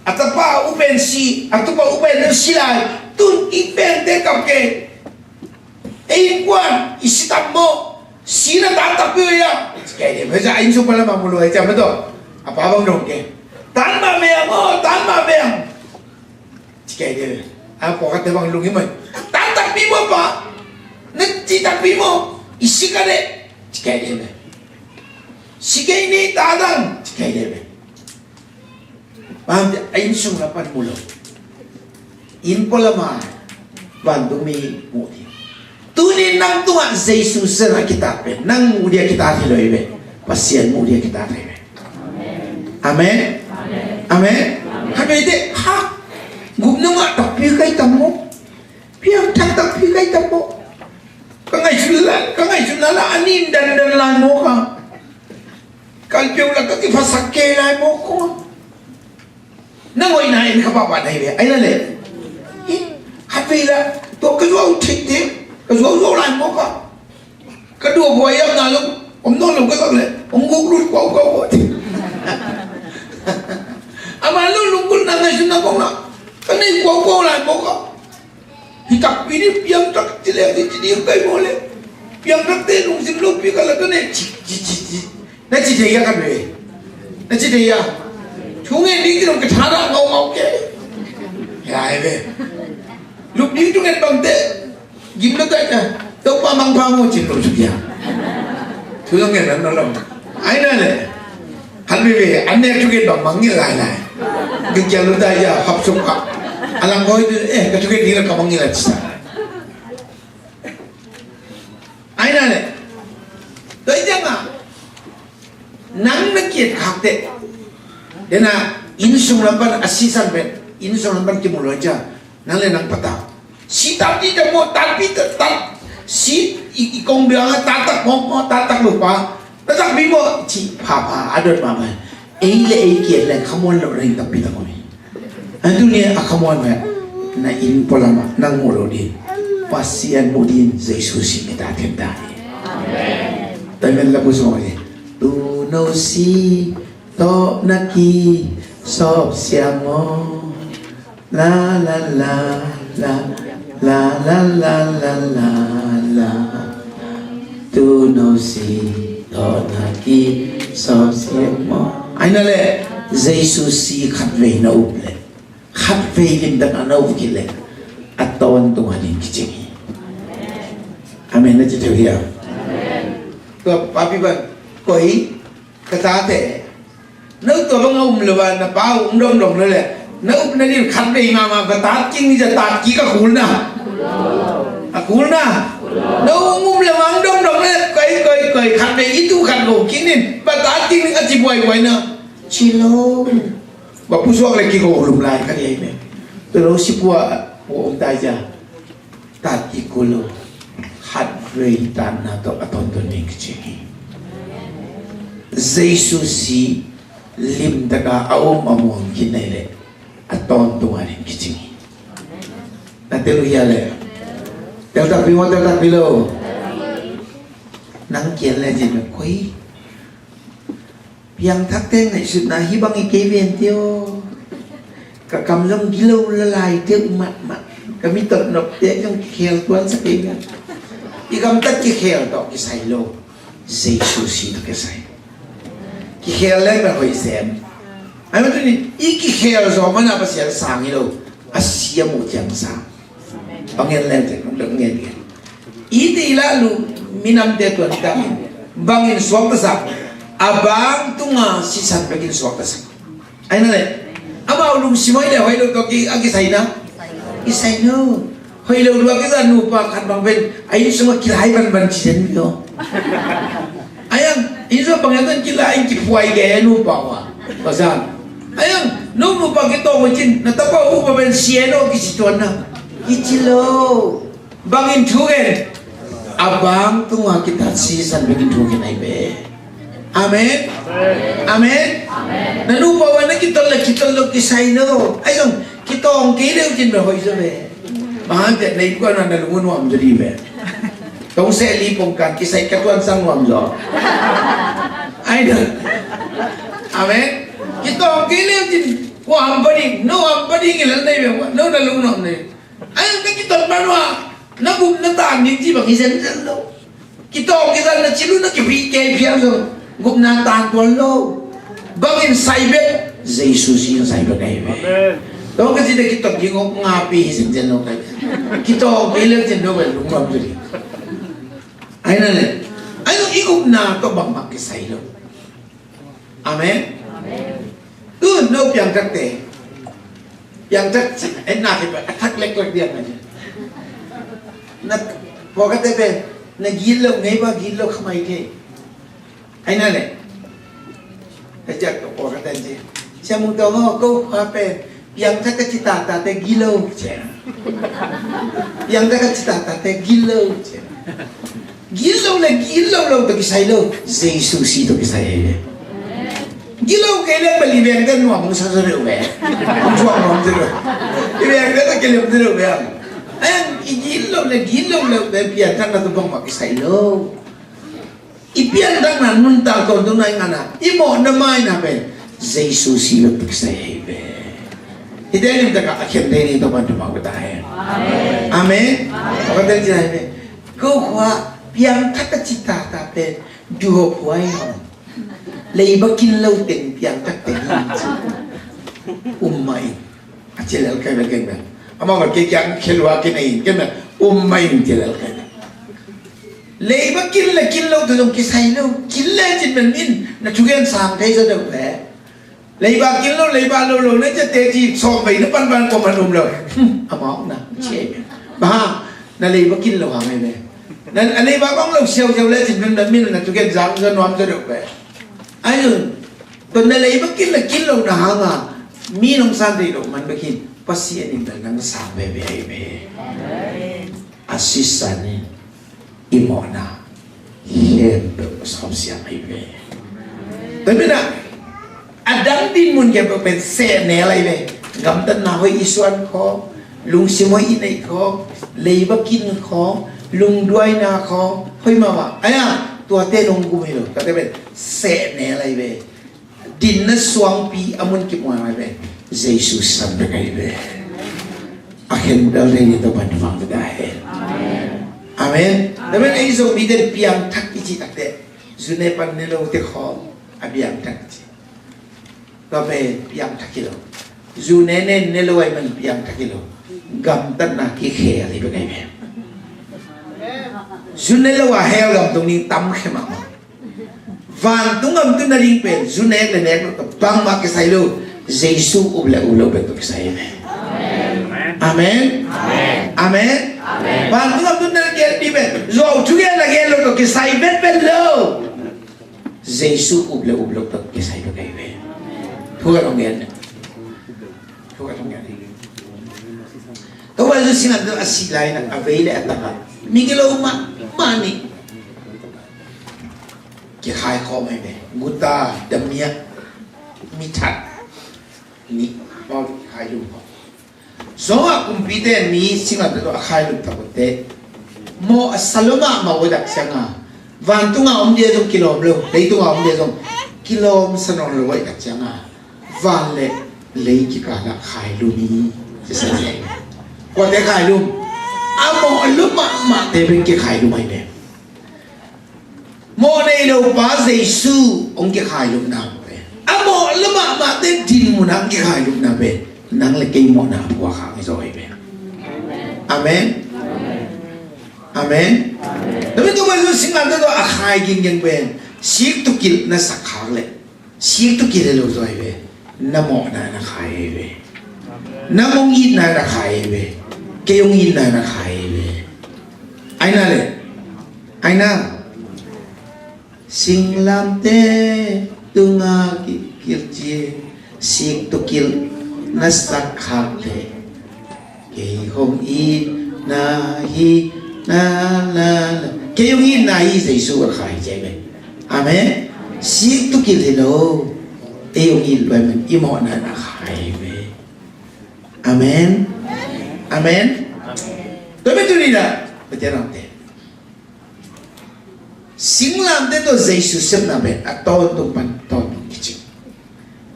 A tapa uh pen si, a tupa uh pen si lai. Tun i bengte kap kei. Ei innkuan, i si tam maw? Si na tan takpi uh ia. Ci kei de, masa a inn sung pualamah mu lo ai cia maw tawh. A pa bang dong ke. Tan mah beng aw, tan mah beng. Ci kei de. A pawlkhatte bang lung hi mai. Tan takpi maw pa. Na ci takpi maw. I si ka de. Ci kei de. Si kei ni ta dang. Ci kei de. Bang a inn sung lam pan mu lo. Inn pualamah vantungmi muh ding. Tuni nang tungah Jesu sisan a kitat pen nang muh dia kitat hi lo hi ve. Pasian muh dia kitat hi ve. Amen. Amen. Khat vei te, ha, gupna ngah takpi kai tam maw. Piangthak takpi kai tam maw. Ka ngaihsut la, ka ngaihsut la la a nin dandan lai maw ka. Kalpeu lak ka kiphasak kei lai maw kong. Na ngoihna en kha pahpah na hi ve, ahi na le. Hi, khat vei la, tua ka zuau theihte, ka zuau zuau lai maw ka. Ka duh buai yam na lo, om nawn lo ka sak le, om guk lut kuau kuau kuau. Ama lo lunggulhna ngaihsutna kong na, ka nei kuau kuau lai maw ka. Hi takpi ni piangthak ci leng ci ci ding kai maw le. Piangthakte lungsim lopi ka la ka ne ci ci ci ci. Na ci thei a khat vei. Na ci thei a. Thu ngen ding ci dong ka tha dah ngau ngau ke. Hi lai ve. Lup ding thu ngen bangte. Gim lo tai ka. Topa mangpha maw ci lo ci pia. Thu ngen na lo. Ahi na le. Khat veve, an nek thugent bang mangngilh lailai. Gingkial lutah ia, hapsuk ah. A langkhawi tu, eh, ka thugent ding la ka mangngilh a cisa. Ahi na le. Tua i ciangah nang na kiatkhakte. Dena, inn sung lam pan a sisan pen inn sung lam pan kimu lo cia. Nang le nang patau. Si tatpi ta maw, tatpi ta, tat, si i, i kong biang a tattak maw, maw tattak lo pa. Tattak pi maw, ci phapha a dot mahmah. Ei le ei kiat le khamuan lo ring takpi ta maw. Antu ni a khamuan ve. Na inn pualamah nang mu lo ding. Pasian mu ding, Jesu si mi ta them ta ni. Amen. Tamen la pu song ni. Tuuno si tawh na kisawpsiam aw. La la la la. Tuuno si tawh na kisawpsiam aw. Ahi na le, Jesu si khat vei na up le, khat vei limtak a na up khit le, a tawntung a ding kicing hi. Amen na ci theu hi a. Tua papi ban koi Ka tate, no tua bang a um lo a, na pa um dongdong lo le, na upna ding khat vei mahmah va tat kik ni, cia tat kik a kul na. A kul na. No um um lo a um dongdong le, koi, koi, koi, khat vei i tu khat lo kik ni, va tat kik ni a ci buaibuai na. Ci lo. Va pusuak le kiko lum lai ka dei me. Fellowship ah om ta cia. Tat kik kul lo. Khatvei tatna tawh a tawntung ding kici hi. Jesu si limtaka a om a muang khin nei leh a tawntung a ding kici hi. Na tel uh hia le? Tel takpi maw, tel takpi lo? Nang kian le cin koi. Piangthakte ngaihsutna hih bang hi kei ven tio. Ka kam zong gilo lalaite uh mahmah. Ka mi totnopte zong kikhel tuansa kei ngan. I gamtat kikhel tawh kisai lo. Jesu si tawh kisai. Kikhel leng bel hoih sem. Ai mah tuni i kikhel zawh mana Pasian sang hi lo. A si a muh ciang sang. Bang ngen leng teh, nong leng ngen ngen. I te i lah lu minamte tuan i tangin bangin suaktasak. A bang tunga sisan bekin suaktasak. Ai na le. Amau lungsim hoih le hoih lo tawh ki a kisai na. Kisai lo. Hoih lo lua kizan nupa khat bang pen a inn sungah kilai banban ci den lo. Ai ang inn sungah bang yang tan kilai in kiphuai ge nupa wa. Pasan. Ai ang nong nupa kitawng wa cin na tapa uh pa pen sian lo kici tuan na. Kici lo. Bangin thu gen. A bang tunga kitat sisan bekin thu gen ai be. Amen. Amen. Na nupa wa na kitol la kitol lo kisai lo. Ai zong kitawng kei leu cin be hoih zo be. Mahan tet nei bukan na lungun nuam zo di be. Tong se li pongkan kisai katuan sang nuam zo. Ai na. Amen. Kitawng kei leu cin. Wa hampa ding, no hampa ding ilal nei be. No na lungun nuam nei. Ai na kitot man wa. Na gupna tan ding ci bang hi zenzen lo. Kitawng kizan na ci lu na kipih kei phial lo. Gupna tan tuan lo. Bangin sai bek. Jesu si na sai bek ai bek. Amen. Tawng ka ci na kitot ding ong ngapi hi zenzen lo kai. Kitawng kei leu cin lo bek lungnuam tu ding. Ai na le. Ai lo i gupna tawh bangmah kisai lo. Amen. Amen. Tu no piangthakte. Piangthak ci, ai na ki ba, a thak leklek diam na ci. Na pawlkhatte pen na gilo ngei ba gilo khamai thei. Ai na le. Ka ciak pawlkhatte ci. Sia Mung Tawng aw, ko kha pen piangthak ka ci tatate gilo ci. Piangthak ka ci tatate gilo ci. Gilo le gilo lo tawh kisai lo. Jesu si tawh kisai hi ve. Gilo kei le bali veng te nuam sa sa reu ve. Nuam sa reu. I veng te ta kei le reu ve. Ai ang i gilo le gilo lo tawh piangthakna tawh bangmah kisai lo. I piangthakna nuntak tawntungna i ngana i mawhna maina pen Jesu si lo tawh kisai hi ve. Hite limtaka a khen thei ni tawh pan thupha ka ta hen. Amen. Amen. Amen. Ko khua piangthak ka ci tata pen duhop huai hong. Leiba kin lo teng piangthak teng hong ci. Um mah in. A ci lel kai bek ken bek. Amau bek kei kiang khel hua kin a in ken bek. Um mah in ci lel kai bek. Leiba kin le kin lo teng zong kisai lo. Kin le cin bek in na thugen sang thei zaw deuh bek. Leiba kin lo, leiba lo lo na cia teci sawm vei na pan pan kua man um lo. Hmm, amau na cia i bek. Ba hang na leiba kin lo hang ai ve. Na a leiba kong lo siau siau le cin pen na min na thugen zang za nuam za deuh ve. Ai un. Tua na leiba kin la kin lo na hanga mi nong san rei lo man bek hin Pasian in na nang sang ve ve ai ve. A sisan in i mawhna khempeuh sawmsiang ahi ve. Tua manin ah a dang dinmun khempeuh pen sehnel ahi ve. Gamtatna hoih i suan khawng, lungsim hoih i neih khawng, leiba kin khawng, lungduaina khawng, hoih mahmah. Ahi a, tuate nong gum hi lo, tuate pen sehnel ahi ve. Dinna suangpi a mun kimuan ai ve. Jesu san bek ai ve. A khen bel dei ni to ban vang bek ai. Amen. Amen. Ei Zomite piangthak i cih takte, zu ne pan ne lote khawng a piangthak i ci. Tua pen piangthak hi lo. Zu ne ne ne lo ai man piangthak hi lo. Gamtatna kikhel hi bek ai ve. Zu ne lo a hell gam tung ding tam khe mahmah. Vantung gam tun nading pen zu nek le nek lo tawh bangmah kisai lo. Jesu up le up lo bek tawh kisai hi ve. Amen. Amen. Vantung gam tun nading pen zuau thugen a gen lo tawh kisai vetvet lo. Jesu up le up lo tawh kisai lo kai ve. Thu ka dong gen. Thu ka dong gen. Singlamteh tawh a sih lai-in a vei le a tak ah migilo mahmah nih kikhai khawm ahi ve. Guta, damiah, mithat nih, mawh kikhai lum khawm. Zong ah kumpite in mi singlamteh tawh a khai lum tak uh teh mawh a sa lua mahmah uh a dak ciang a, vantung a om dia zong kilawm lo, leitung a om dia zong kilawm sa nawn lo uh a dak ciang a, van le lei kikal ah khai lum hi. Ci sa hi. Kuate khai lum? A mawh lua mahmahte pen kikhai lum ahi ve. Mawh nei lo pa Jesu hong kikhai lupna pen, a mawh lua mahmahte din munah hong kikhai lupna pen nang le kei mawhna a phuak khak hi zaw hi pen. Amen. Amen. Tua pen tua pen singlamteh tawh a khai ginggen pen sik tukilh na sak khak leh sik tukilh hi lo zaw hi ve. Na mawhna na khai hi ve. Nang hong itna na khai hi ve. Kei hong itna na khai hi ve. Aina le, aina. Singlamteh tungah kikilci, sik tukilh na sak khak leh kei hong itna hi, na, na, na. Kei hong itna hi, Jesu a khai ci hi ve. Amen. Sik tukilh hi lo. Ei hong it lua ahih man i mawhna na khai hi ve. Amen. Amen. Tua pen tuni-in ah Pasian a omte, singlamteh tawh Jesu sepna pen a tawntung pan tawntung kicing.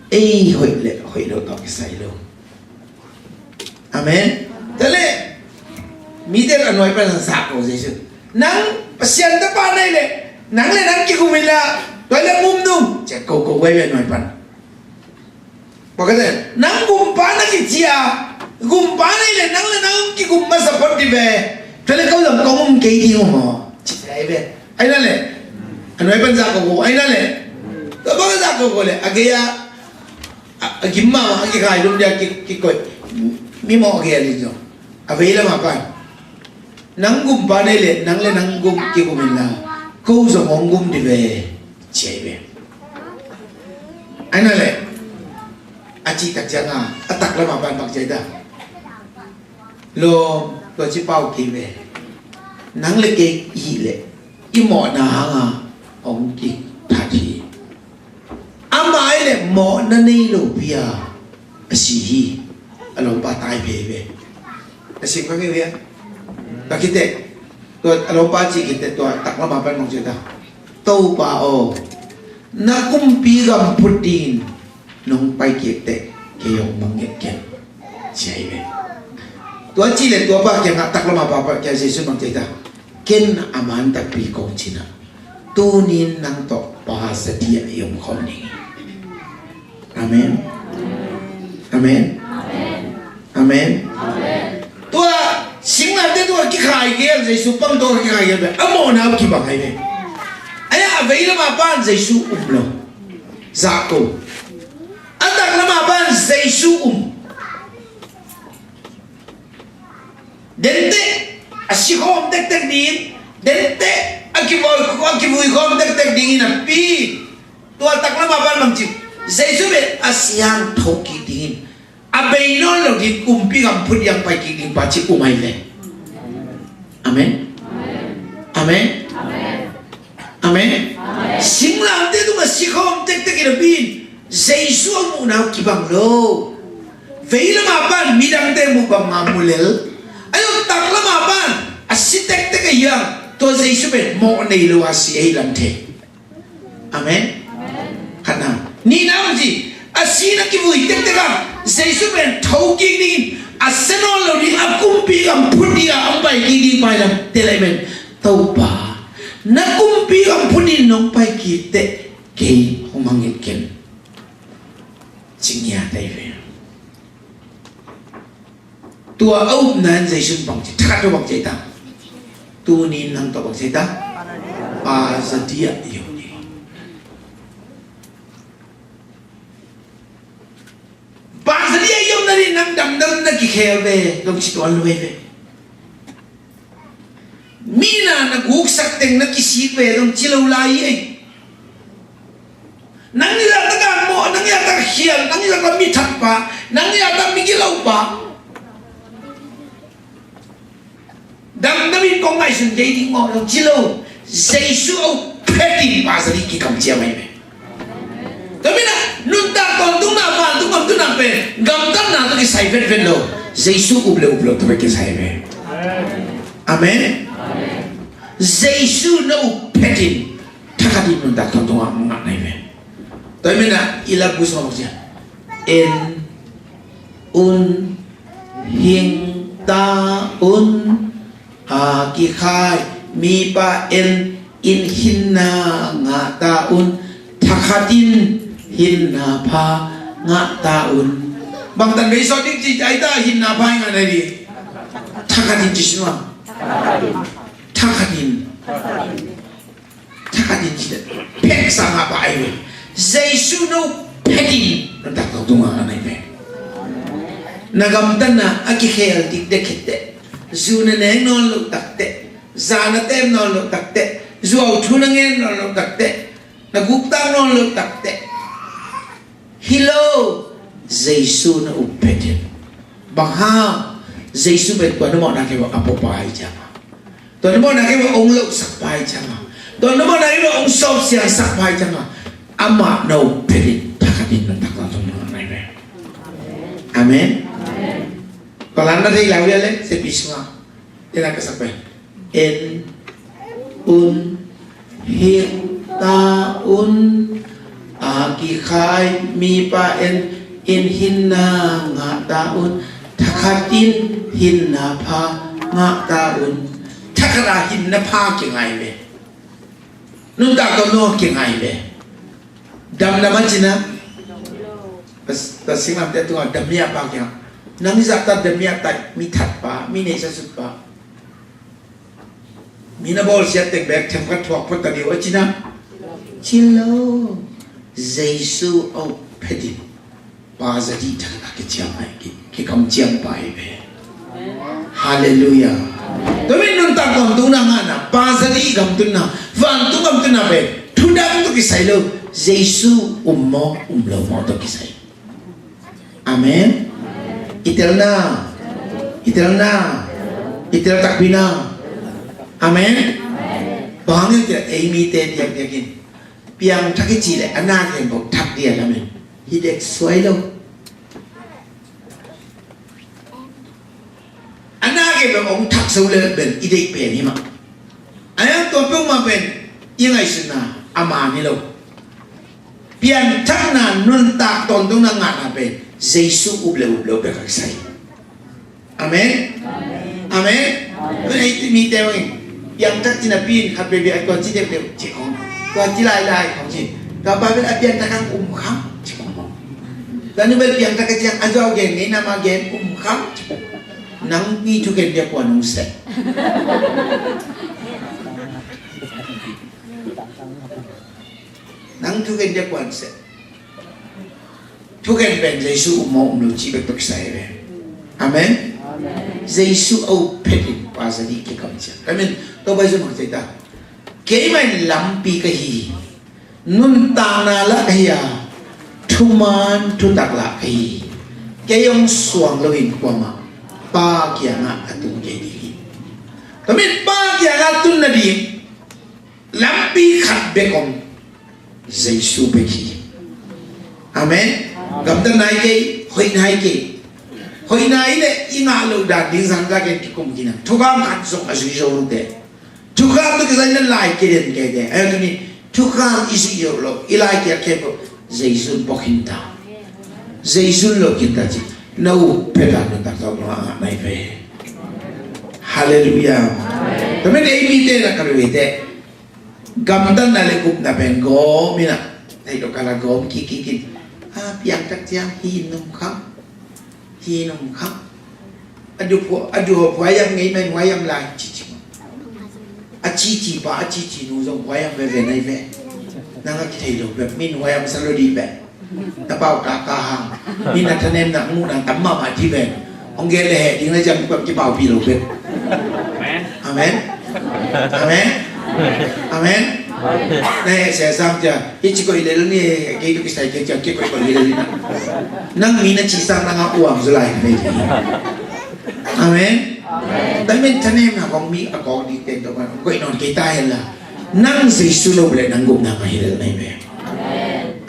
Ei hoih le hoih lo tawh kisai lo. Amen. Tua leh mite a nuai pan zak ko Jesu. Nang Pasian tapa na hih leh nang le nang kigum inla, tua leh ngum nung, ci-a ko ko uh ahi ve a nuai pan. Pakhat in, nang gumpa na kici a, gumpa na hih leh nang le nang kigum masa phot dih ve. Tua leh ko zong kong um kei ding uh maw, ci-a hi ve. Aina le, a nuai pan zak ko ko, aina le. Tua bang a zak ko ko leh a gei a, a, a gim mahmah a kikhai lum dia ki, kikoih. Mi mawh a gei a li zong a vei lam a pan, nang gumpa na hih leh nang le nang gum kigum inla, ko zong hong gum dih ve, ci hi ve. Aina le, a cih tak ciang a, a taklam a pan bang ci hi ta? Lawm, tua ci pau kei ve. Nang le kei i hih leh i mawhna hang a hong kithat hi. Amah ahih leh mawhna nei lopi a a si hi. A lawmpa tai phei ve. A si kha kei ve. Ka khit teh, tua a lawmpa ci khit teh tua taklam a pan mong ci ta. Topa aw, na kumpi gam phut dingin nong pai kik teh kei hong mangngilh ken, ci hi ve. Tua ci leh tua pa kiangah taklam a pa pa kiang Jesu bang ci ta? Ken a man takpi kong ci na, tuni-in nang tawh Pa za di-ah i om khawm ding hi. Amen. Amen. Amen. Tua singlamteh tua kikhai gel, Jesu pang tua kikhai gel pen a mawhna uh kibang ahi ve. Ahi a, a vei lam a pan Jesu um lo. Zak ko. A taklam a pan Jesu um. Denteh a si khawm tektek dingin, denteh a kivui, a kivui khawm tektek dingin a pi. Tua taklam a pan bang ci, Jesu pen a siang thokik dingin, a bei nawn lo ding kumpi gam phut ding pai kik ding pa ci um ahi ve. Amen. Amen. Amen. Singlamteh tungah si khawm tektek in a pi in, Jesu a muhna uh kibang lo. Vei lam a pan midangte muh bang a mu lel. Ahi zong taklam a pan a si tektek a hiang, tua Jesu pen mawh nei lo a si ahi lam thei. Amen. Khatna. Nihna bang ci, a si na kivui tektek a Jesu pen thokik dingin, a sia nawn lo ding a kumpi gam phut ding a hong pai kik ding pa hi lam thei lai pen, Topa, na kumpi gam phut dingin nong pai kik teh kei hong mangngilh ken, ci ngiat ahi ve. Tua a upna in Jesu in bang ci, thakhat tua bang ci ta? Tuni-in nang tawh bang ci ta? Pa za di-ah i om ding. Pa za di-ah i om nading nang damdam na kikhel ve, dong ci tuan lo ve. Mi na na guksak teng na kisik ve dong ci lo lai ei. Nang i zahtak a mawh, nang i zahtak a khial, nang i zahtak a mi that pa, nang i zahtak a mi gilo pa. kong ngaihsun kei ding maw, lo ci lo. Jesu a up phetin pa za dih kikamciam ahi ve. Tua manin ah nuntak tawntungna, vantung gamtunna pen gamtatna tawh kisai vetvet lo. Jesu up le up lo tawh kisai ve. Amen. Jesu na up phetin thakhatin nuntak tawntung a ngah na hi ve. Tua hi manin ah i lak gu sawm cia. En un, hing ta un, a kikhai mipa en in, hinna ngah ta un, thakhatin hinna pha ngah ta un. Bangtan bei sawt ding ci ai ta, hinna pha i ngah na hi ding. Thakhatin ci sua. Thakhatin. Thakhatin ci, pheksa ngah pa ahi ve. Jesu na up phetin nuntak tawntungah a ngah na hi ve. Na gamtatna a kikhel dikdek khit teh, zu na nek nawn loh tak teh, za na tem nawn loh tak teh, zuau thu na ngen nawn loh tak teh, na guktak nawn loh tak teh, hi lo. Jesu na up phetin. Bang hang? Jesu pen tua na mawhna khempeuh a puapa ahi ciangin, tua na mawhna khempeuh hong lohsak pa ahi ciangin, tua na mawhna khempeuh hong sawpsiangsak pa ahi ciangin, amah na up phetin thakhatin nuntak tawntungah a ngah na hi ve. Amen. Palan na thei lai uh hia le, sepi sungah. Ina ka sak pen. En un, hing ta un, a kikhai mipa en in, hinna ngah ta un, thakhatin hinna pha ngah ta un. Thakhat a hinna pha kingah hi ve. Nuntak tawntungah kingah hi ve. Damdam a cina. Pas, pas singlamte tungah damliah pa kingah. Nang i zahtak damliah tai, mi that pa, mi neihsa suk pa. Mi na bawlsiat teng bek themkhat thuak phot ta ding uh a cina. Ci lo. Jesu a up phetin pa za dih thakhat a kiciam ahi, ki, kikamciam pa hi ve. Halleluiah. Tua manin nuntak tawntungna ngahna, pa za dih gamtunna, vantung gamtunna pen thudang tawh kisai lo. Jesu um maw um lo maw tawh kisai. Amen. I telna, i telna, i tel takpi na. Amen. Bang hang hiam cih leh ei mite diakdiak in piangthak i cih leh a na khempeuh thak ding a lamen, hi dek suai lo. A na khempeuh hong thak so lel pen i deih pen hi mah. A hiang tua peuhmah pen i ngaihsutna a man hi lo. Pianthakna nuntak tawntungna ngahna pen Jesu up le up lo bek a kisai. Amen. Amen. Tua ei mite bangin piangthak ci napi in khat veivei a tua ci deuhdeuh ci khong, tua ci lailai khong ci. Tua pa bel a piangthak hang um kham ci khong. Tua nu bel piangthak a ci hang a zuau gen ngei na ma gen um kham ci khong. Nang pi thuken dia kuan hong seh. Nang thuken dia kuan seh. Thuken pen Jesu um maw um lo cih bek tawh kisai ve. Amen. Jesu a up phetin pa za dih kikamciam. Amen. Tua bai zong hong cih ta. Keimah in lampi ka hi. Nuntakna lah ka hi a, thuman thutak lah ka hi. Kei hong suang loin kuamah Pa kiangah a tun kei ding hi. Tua manin Pa kiangah tun nading lampi khat bek om, Jesu bek hi. Amen. Gamtatna hi kei, hoihna hi kei. Hoihna hi leh i ngah loh dan ding zangzak in kikum khin a, thukham khat zong a zui zo lote. Thukham tawh kisai na lai kia den kei kei. Ahi tuni thukham i zuih zo lo, i lai kia kei ko, Jesu in pok khin ta. Jesu in lo khin ta ci. Na up phet a nuntak tawh na ngah nai ve. Halleluiah. Tua manin ei mite na ka veivei te gamtatna le gupna pen gawm in a, hei lo kala gawm kik kik in. A piangthak ciang hi num kham. Hi num kham. A du phu, a du ho phuayam ngei men huayam lai ci ci. A cici pa, a cici nu zong huayam veve nai ve. Nang a kithei lo bek, min huayam sa lo dih bek. Na pau ka ka hang. Min a thanemna muhna tam mahmah ci ve. Hong gen le heh ding na ciam kipaupi lo bek. Amen. Amen. Amen. Na heh sia sam cia. Hi ci koih lel ni, kei tu kisai kei cia kei koih koih lel ni. Nang mi na ci sang nang a uam zu lai ve. Amen. Amen. Tua manin thanemna kong mi a kong ding Koih nawn kei ta hen la, nang Jesu no leh nang gupna ngah hi lel nai ve.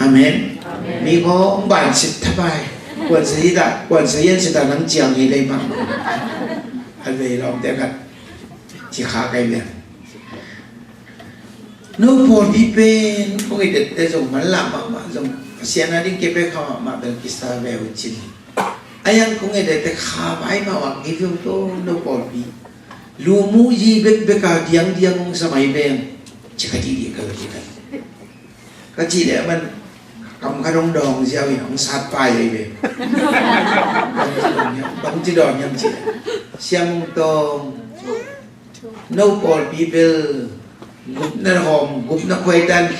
Amen. Mi kong ban sit thapai. Kuan sa hi ta, kuan sa hian sit ta, nang ciang hi lei mah. A vei lawmte khat ci kha kai ve. No pawlpi pen kong i dette zong manlah mahmah zong, Pasian a ding kei pe kha mahmah bel kisa ve uh cin. A yang kong i dette kha vai mahmah kei ve uh to no pawlpi. Lu mu yi bekbek a diangdiang hong sa mai pen ci ka dih dih ka lo ci ka. Ka cih leh a man kam khat hong dawng ziau in hong sat pai ahi ve. Bang ci dawn hiam, bang ci dawn hiam cih leh, Sia Mung Tawng, no pawlpi bel gupna hawm, gupna khuaitan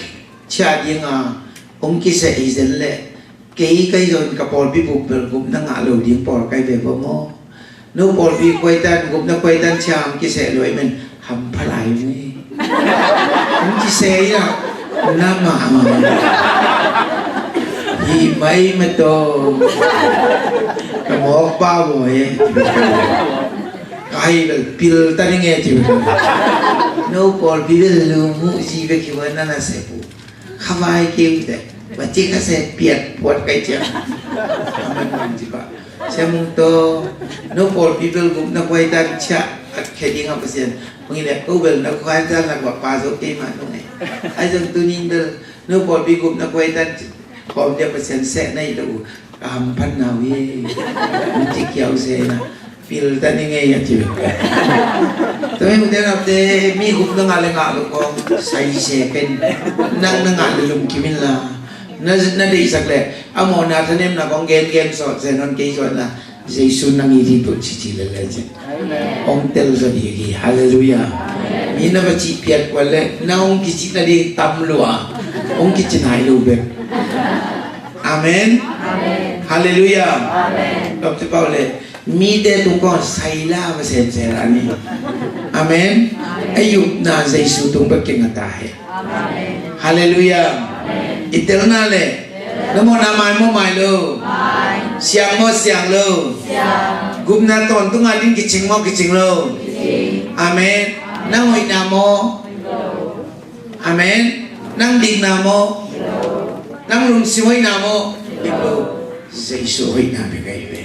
ciah ding a hong kiseh hi zen leh, kei ka hi zong ka pawlpi buk bel gupna ngah lo ding pawl ka hi ve bawm aw. No pawlpi khuaitan, gupna khuaitan ciang kiseh lo ahih man hampha lai ung e. Hong kiseh hi a, na mahmah hi mai mataw. Ka mawk pa bawi e. Ka hai bel pil ta ding e ci. No pawlpi bel lu mu zi bek hi ua na na sep uh. Kha vai kei uh teh, va ci kha se piat puat kai ciang. Aman man ci pah. Sia Mung Tawng, no pawlpi bel gupna khuaitan ciah a khia ding a Pasian hong hi leh, ko bel na khuaitan lak va pa zo kei mah nung e. Ahi zong tuni in bel no pawlpi gupna khuaitan khawm ding a Pasian seh na hi lo uh. Ka hamphatna uh hi. Hong ci kia uh se na, pil ta ni ngei a ci. Tua hi mute napte, mi gupna ngah le ngah lo kong sai se pen, nang na ngah le lum kim in la. Na, na deihsak le a mawhna thanemna kong gen gen sawt se nawn kei sawt na, Jesu nang it hi tun ci ci le le ci. Hong tel zaw dih hi. Halleluiah. Mi na va cih piat kuan le na hong kicih nading tam lua, hong kici nai lo bek. Amen. Halleluiah. Lawmte pau le, mite tung kong sai la va semsem la ni. Amen. A yupna Jesu tung bek kinga ta hi. Halleluiah. I telna le, na mawhna mai maw mai lo? Siang maw siang lo? Gupna tawntung a ding kicing maw kicing lo? Amen. Nang hoihna maw? Amen. Nang dikna maw? Nang lungsim hoihna maw? Jesu hoihna bek ahi ve.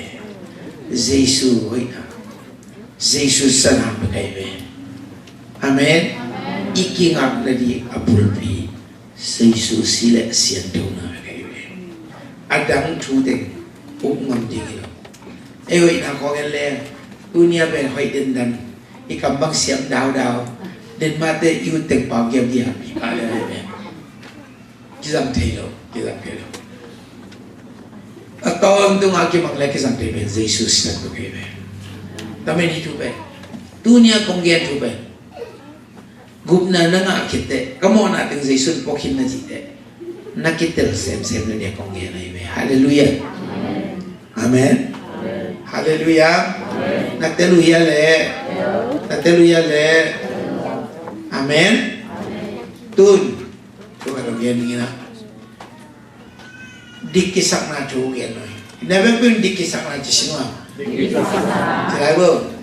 Jesu hoihna. Jesu sanam bek ahi ve. Amen. I kingakna ding a bulpi Jesu si le siantona bek ahi ve. A dang thu teng up ngam ding hi lo. Ei hoihna khawng en le, tuni a pen hoih dendan, i kam bang siam daudau, den mahte i ut teng pau giam giam hi ka le ahi ve. Kizang thei lo, kizang thei lo. A tawntung a kimang le kizang thei pen Jesu sisan ko kei pen. Tamen hi thu pen, tuni a kong gen thu pen, gupna na ngah khit teh, ka mawhna teng Jesu in pua khin na cih teh, na kitel semsem na nia kong gen ahi ve. Halleluiah. Amen. Halleluiah. Na tel uh hia le? Na tel uh hia le? Amen. Tun Tua ka dong gen ning ina. Dik kisakna thu gen noi. Na bek pun dik kisakna ci sin wa. Ci lai bo.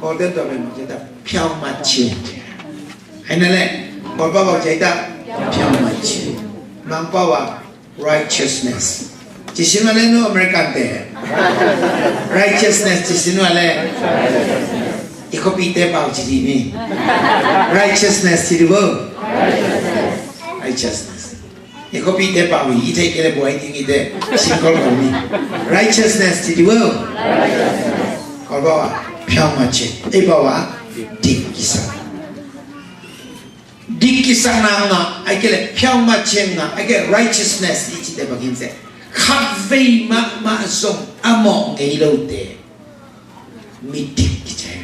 Kawlten tua pen ci ta pure machine. Ai na le, Kawlpau bang ci ta pure machine. Mangpau a righteousness. Ci sin wa le no American te. Righteousness ci sin wa le. I khuapite pau ci dih ni. Righteousness ci dih bo. Righteousness. I khuapite pau hi, i theih kei le buai ding i te. Sin kol kol ni. Righteousness ci dih bo. Kawlpau a pure machine. Ei pau a dik kisak. Dik kisakna ngah, ai kei le pure machine ngah, ai kei le righteousness i cite bangin se. Khatvei mahmah zong a mawh ngei lote midik kici hi.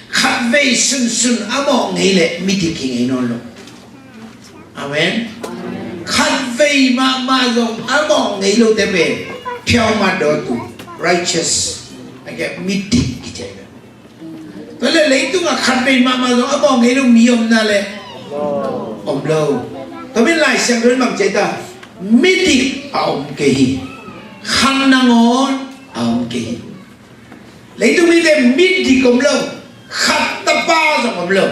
Khatvei sunsun a mawh ngei le midik hi ngei nawn lo. Amen. Khatvei mahmah zong a mawh ngei lote pen pure machine, righteous, ai kei le midik kici hi. Tua le leitung a khatvei mahmah zong a mawh ngei lo mi om na le om lo. Tua min Lai Siangtho in bang ci ta, midik a om kei hi. Khan nangawn a om kei hi. Leitung mite midik om lo. Khat tapa Om lo.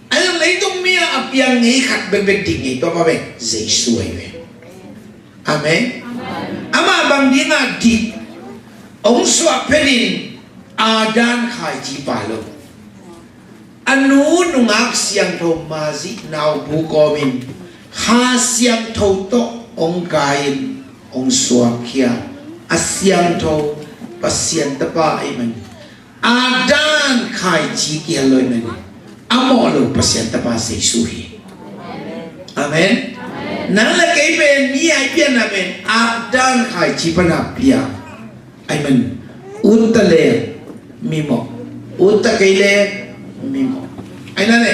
Ahi zong leitung mi a piang ngei khat bekbek, dik ngei, tua pa bek Jesu ahi ve. Amen. Amah bang dingah dik, hong suah phetin Adam khaici pa lo. A nu nungak siangtho Mary naubu kawmin Kha Siangtho tawh hong kai-in hong suakkhia a siangtho Pasian Tapa ahih man, Adam khaici kihel lo ahih man, a mawh lo Pasian Tapa Jesu hi. Amen. Nang le kei pen mi a i pianna pen Adam khaici pana piang ahih man, ut ta le mimawh, ut ta kei le mimawh. Ahi na le,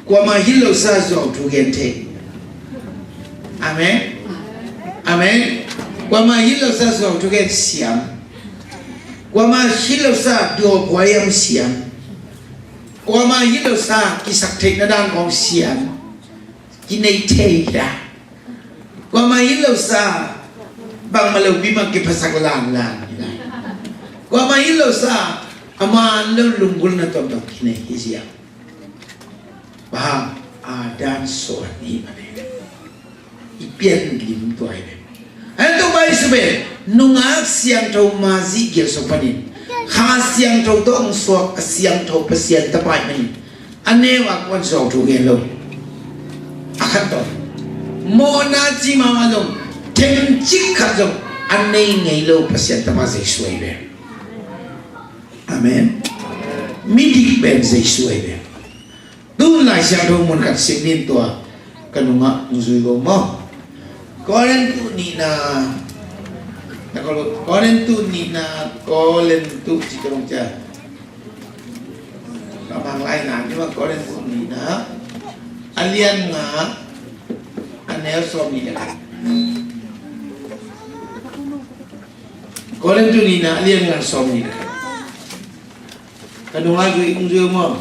kuamah hilh losa zuau thu gen thei. Amen. Amen. Kuamah hilh losa zuau thu gen siam. Kuamah hilh losa duhhuai am siam. Kuamah hilh losa kisaktheihna dan kong siam. Kinei thei hi a. Kuamah hilh losa bangmah lo bimah kiphasak lanlan hi lai. Kuamah hilh losa a man lo lunggulhna tuamtuam kinei hi ziau. Bang hang? Adam suan hi mah hi. I pian lim tua hi ve. Ahi zong Topa Jesu pen nungak siangtho Mary gilsong panin Kha Siangtho tawh hong suak a siangtho Pasian Tapa ahih manin a neu a kuan zuau thu gen lo. A khat tawh mawhna ci mahmah zong themcik khat zong a nei ngei lo Pasian Tapa Jesu ahi ve. Amen. Midik pen Jesu ahi ve. Tun Lai Siangtho mun khat sim ning, tua ka nungah hong zui go maw. Korintu nihna, na Korintu nihna, Korintu ci ka dong cia. Ka mang lai na ni ma Korintu nihna, a lian nga, a neu sawm nih le khat. Korintu nihna, a lian nga, sawm nih le khat. Ka nungah zui, hong zui maw.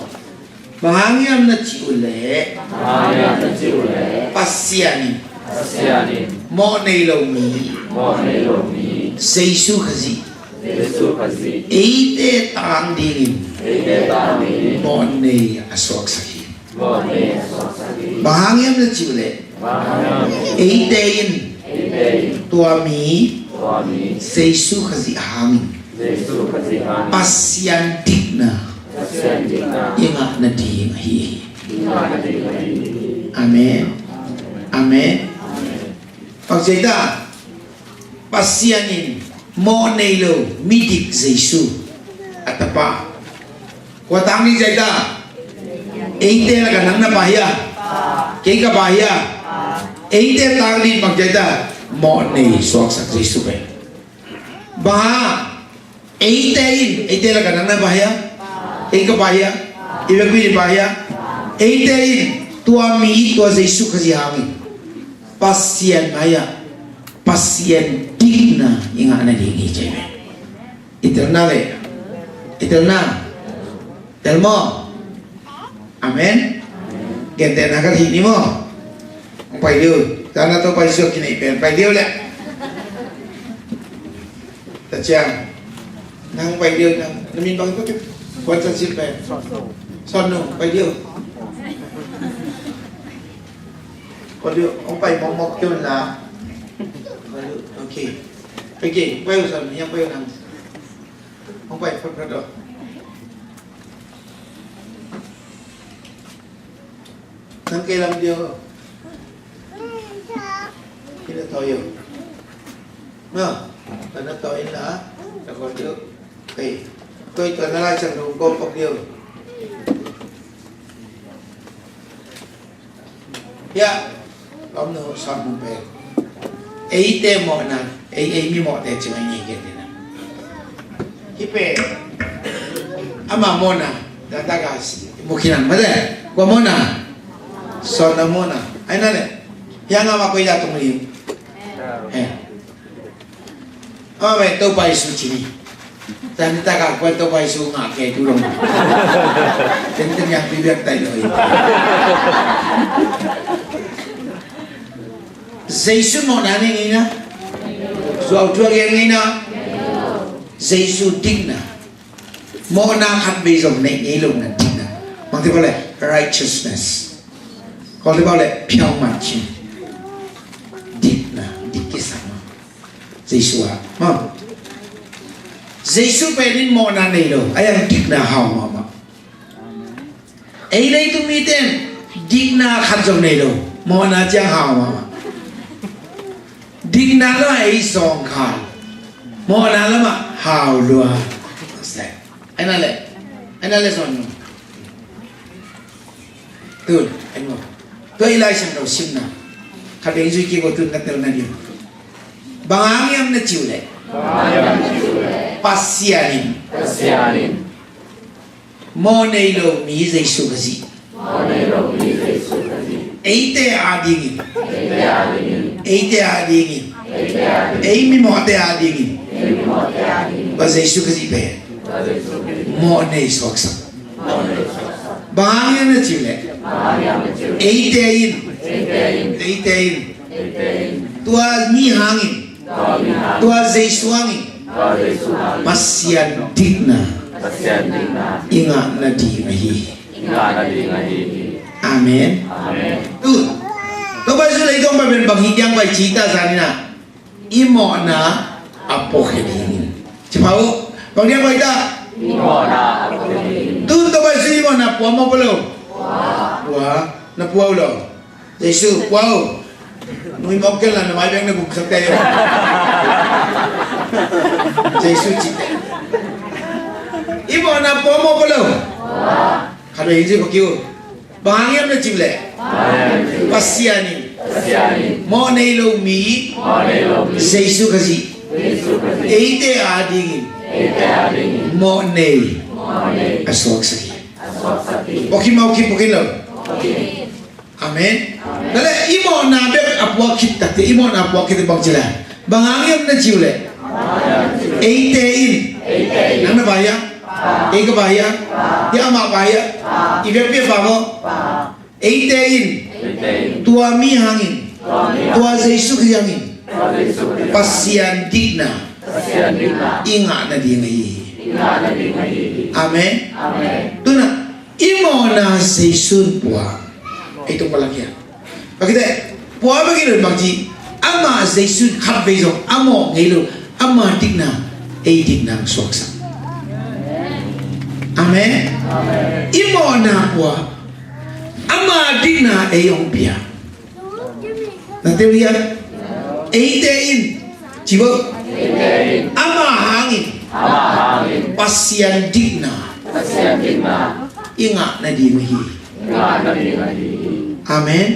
Bang hang hiam na cih uh leh, bang hang hiam na cih uh leh, Pasian in, Pasian in, mawh nei lo mi, mawh nei lo mi, Jesu Khazih, Jesu Khazih, eite tang dingin, eite tang dingin, mawh nei a suaksak hi. Mawh nei a suaksak hi. Bang hang hiam na cih uh leh, bang hang hiam na cih uh leh, eite in, eite in, tua mi, tua mi, Jesu Khazih hangin, Jesu Khazih hangin, Pasian dikna, Pasian dikna, i ngah nading ahi hi. I ngah nading ahi hi. Amen. Amen. Bang ci ta, Pasian in mawh nei lo midik Jesu a tapa. Kua tang ding ci ta? Eite lakah nang na pa hia? Kei ka pa hia? Eite tang ding bang ci ta? Mawh nei suaksak Jesu pen. Bang hang? Eite in, eite lakah nang na pa hia? Kei ka pa hia? I biakpi in pa hia? Eite in tua mi, tua Jesu Khazih hangin Pasian mai-ah Pasian dikna i ngah nading hi ci hi ve. I telna ve. I telna. Tel maw? Amen. Gentehna ka hih ni maw? Hong pai dih uh. Tana Topa Jesu a kineih pen pai dih uh leh. Ta ciang. Nang pai dih uh, nang. Na min bang tua kip. Kuan San Sil pen. Son Nu, pai dih uh. Pai dih uh. Hong pai mawkmawk dih uh la. Pai dih uh. Okay. Okay. Pai uh Son Nu, hiam pai uh nang. Hong pai photphot uh. Nang kei lam dih uh. Kei na tawi uh. Na, kei na tawi in la. Ka kol dih uh. Kei. Koi tua na lai sang dong kong kok dih uh. Hiah, lawm nu, sawm nu pen eite mawhna, ei, ei mi mawhte ci mai ngei gen dina. Hih pen ama mawhna, data ga si, mu khin ang mate. Kua mawhna? Son Na mawhna. Ai na le. Hiah nga ma koi da tung li. Eh. Amen. Topa Jesu ci ni. Tani taka kuan Topa Jesu ngah kei tu dong. Tenten yang pibiak tai doi. Jesu mawhna ne ngei na. Zuau thuak yang ngei na. Jesu dikna. Mawhna khat vei zong neih ngei lo na dikna. Mangte bawh le righteousness. Kawlte bawh le phiangman cin. Dikna, dik kisam. Jesu ah. Ma. Jesu pen in mawhna nei lo. A yang dikna hau mahmah. Ei leitung mite in dikna khat zong nei lo. Mawhna ciang hau mahmah. Dikna lamah ei sawngkhal. Mawhna lamah hau lua. Aina le. Aina le sawn. Tun, aina. Tua i Lai Siangtho simna. Khat vei zui kik o tun na tel na ding. Bang hang hiam na ci uh leh. Pasian in. Mawh nei lo mi Jesu Khazih. Eite adingin. Eite adingin. Ei mimawhte adingin. Tua Jesu Khazih pen. Mawh nei suaksak. Bang hang hiam na ci uh leh. Eite in. Eite in. Tua mi hangin. Tua Jesu hangin. Pasian dikna. I ngah nading ahi. Amen. Tu. Tua pai su lei tong pai pen bang hi diang pai ci ta zan ina. I mawhna a puakhia dingin. Ci pha uh. Bang diang pai ta. Tu tua pai su i mawhna pua mawh pua lo. Pua. Na pua uh lo. Jesu, wow. Nui mawk ken la na mai beng na guk sak te. Jesu ci te. I mawhna pua mawh pua lo. Khat vei in ci pha kiu. Bang hang hiam na ci uh leh. Pasian in. Mawh nei lo mi. Jesu Khazih. Eite adingin. Mawh nei. A suaksak hi. Pua khin mawh khin pua khin lo. Amen. Tua leh i mawhna bek a puak khit takte, i mawhna a puak khit takte bang ci leh. Bang hang hiam na ci uh leh. Eite in. Nang na pai a. Ei ka pai a. Hi amah pai a. I vekpi a pa maw. Eite in. Tua mi hangin. Tua Jesu Khazih hangin. Pasian dikna. I ngah nading ahi. Amen. Tuna. I mawhna Jesu'n pua. Ei tung palak hiam. Pakite, pua bek hi lo bang ci. Amah Jesu'n khat vei zong a mawh ngei lo. Ama dikna, ei dikna suaksak. Amen. I mawhna pua. Ama dikna ei hong pia. Na tel hia. Eite in. Ci bo. Ama hangin. Pasian dikna. I ngah nading ahi. Amen.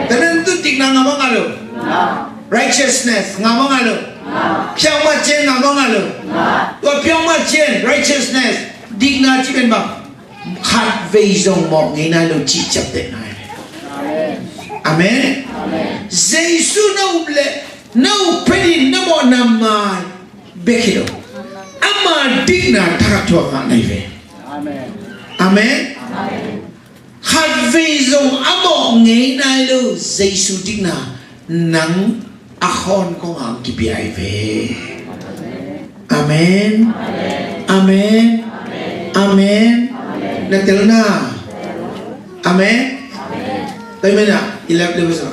Tua pen tu dikna ngah mah ngah lo. Righteousness ngah mah ngah lo. Phiangmah cin ngah mah ngah lo. Tua phiangmah cin righteousness dikna ci pen bang. Khat vei zong mawh ngei nai lo cih ciaptehna hi. Amen. Jesu na up leh na up phetin na mawhna mai bek hi lo. Ama dikna thakhat thuak ngah nai ve. Amen. Khat vei zong a mawh ngei nai lo Jesu dikna nang a khawn kong hang kipia hi ve. Amen. Amen. Amen. Na tel na. Amen. Tua hi mena i lap le basa.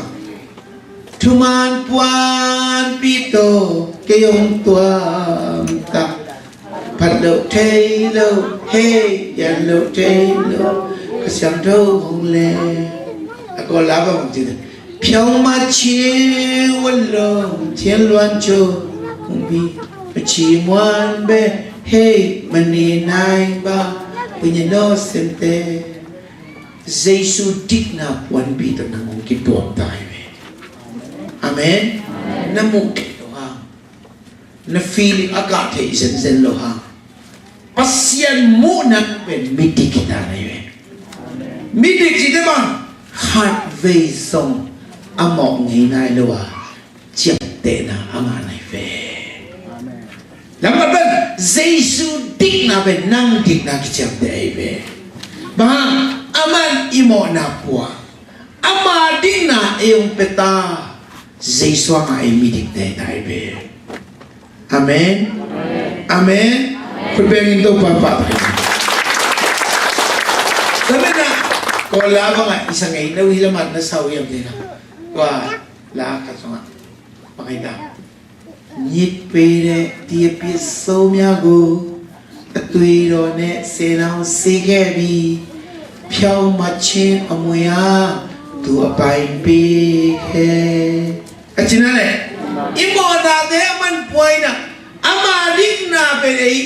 Thuman puanpi tawh kei hong tuamtak. Phat loh thei lo, hei, yan loh thei lo, Kha Siangtho hong le. A kawl la bang hong ci te. Phiangmah ciu a lawm, Thian Luan Cho hong bi. Maci muan be, hei, mani nai ba, punya no semte. Jesu dikna puanpi tawh nang hong kituam ta hi ve. Amen. Na muh thei lo hang. Na feeling a kah theih zenzen lo hang. Pasian muhna pen midik hi ta nai ve. Midik cite bang khat vei zong a mawh ngei nai lo a ciaptehna a ngah nai ve. Lamkhat pen Jesu dikna pen nang dikna kiciamteh ahi ve. Bang hang aman i mawhna pua. Ama dikna ei hong pia ta. Jesu hangah ei midik nei ta hi ve. Amen. Amen. Khut bengin Topa pahtawi. Kawla bangah i sa ngei no hi lamat na sau hiam te na. Kua la khat sungah bang hi ta. ညစ်ပေတဲ့ ဒီအပြစ်ဆုံးများကို အသွေးတော်နဲ့ စင်အောင်စေခဲ့ပြီး ဖြောင့်မတ်ခြင်းအမွေအား သူ့အပိုင်ပေးခဲ့။ A cina le, i mawhnate a man puaina, ama dikna pen ei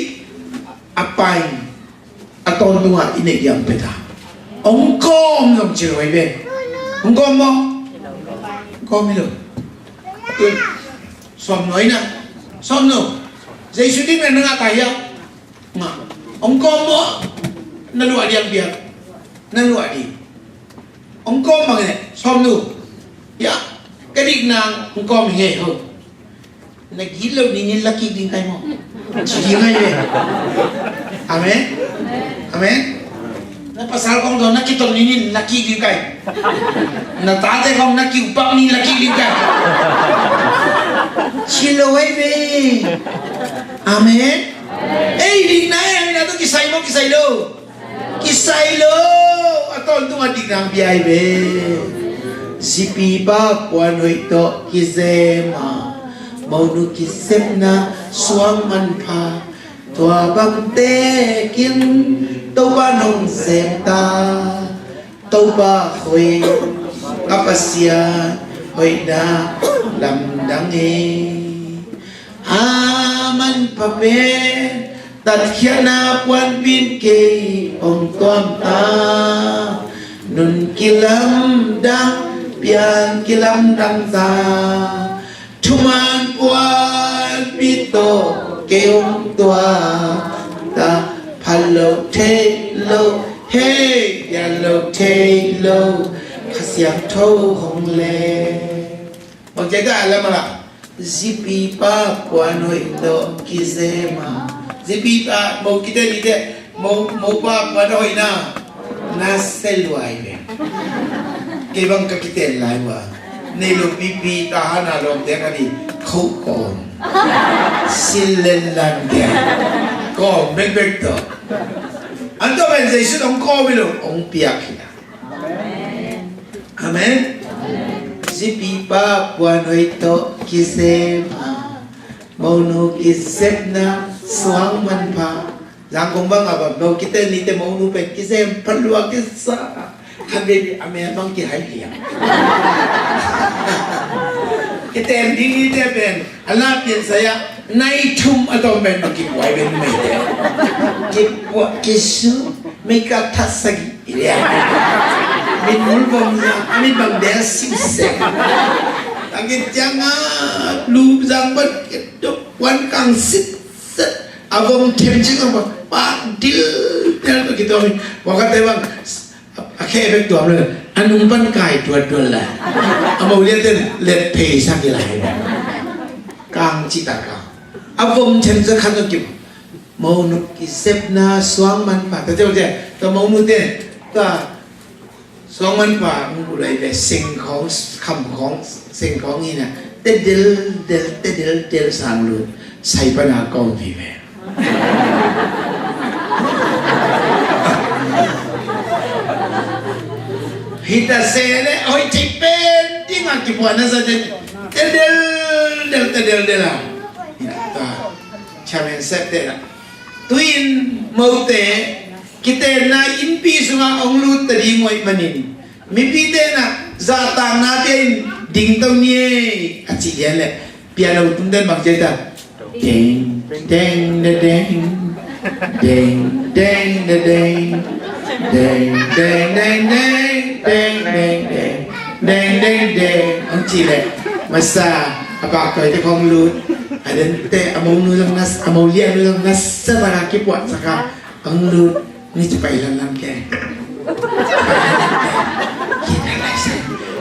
a pain a tawntung a i neih diam peta. Ong kawm zong ci lo ei ve. Ong kawm maw? Ong kawm hi lo. Sawm no ina. Sawm no. Jesu dikna na ngah ta hia? Ngah. Ong kawm maw? Na luah diam biak. Na luah di. Ong kawm bang ne. Sawm no. Ya. Ka dikna ong kawm hi ngei ho. Na gilo ninin lakik ding kai maw? Ci ding kai ve. Amen. Amen. Na pasal kong dong na kitol ninin lakik ding kai. Na tate kong na kiupak nin lakik ding kai. Ci lo ai ve. Amen. Ei, ding na ei, na tu kisai maw, kisai lo. Kisai lo, a tawntung a dikna ong pia hi ve. Zipipa puan hoih tawh kizem a, monu kizepna suang manpha, tua bangte kin Topa nong zem ta. Topa hoih, a Pasian hoihna lamdang e. A manpha pen tatkhiatna puanpin kei ong tuam ta, nun kilamdang, pian kilamdang ta, thuman puanpi tawh kei ong tuam ta, phat lo thei lo, hei, pian lo thei lo, Kha Siangtho hong le. Bang ci ta a lam a la. Zipipa puan hoih tawh kizem a. Zipipa mo kite nite mo, mopa puan hoihna. Na se luai ve. Kei bang ka kiten lai ua. Nei lo pipi ta hana lawm te ka ni. Kho kawm. Sil len lan te. Kawm bekbek tawh. An tawh pen Jesu ong kawm hi lo, ong piak hi a. Amen. Zipipa puan hoih tawh kizem a, monu kizepna suang manpha. Zangkong bang a bang mo kite nite monu pen kizem phalua kisa. Khan baby a mel bang kihai liang. Kiten ding nite pen a la pian saya nai thum a tawm pen bang kipuai pen mei te. Kipuai kisu mei ka that sagih. Ilian. Min mul vom zang, a min bang bel sim sek. Tangin tiang a lu zang ban kit dok wan kang sit set. A vom them cing a bang pak dil del bang kit dok min. Wakat te bang a khe bek tuam le. A nung ban kai tuat tuat la. A mau lian ten let pei sak ilai. Kang ci ta kang. A vom them sa khan dok kit. Monu kizepna suang manpha. Ta teu te, ta monu te, ta suang manpha, monu lai ve seng khawng, kham khawng, seng khawng hi na. Te del del, te del del sang lut. Sai pana kawm hi ve. Hi ta se le, oi, ci pen, ti ngak ki puan na sa te. Te del del, te del del a. Hi ta. Chairman sep te la. Tuin mote kitenna innpi sungah hong lut ta ding uh ahih manin mipite na zahtakna te in dingto ni ei a cih lian le piano tung den bang cia ta. Deng deng de deng, deng deng de deng, deng deng deng deng, deng deng deng deng deng deng deng. Hong cih leh masa a baktawi te khong lut. A dente a monu zong nas, a molian zong nas sa taka kipuah saka ang lut ni ci pai lan lam ke.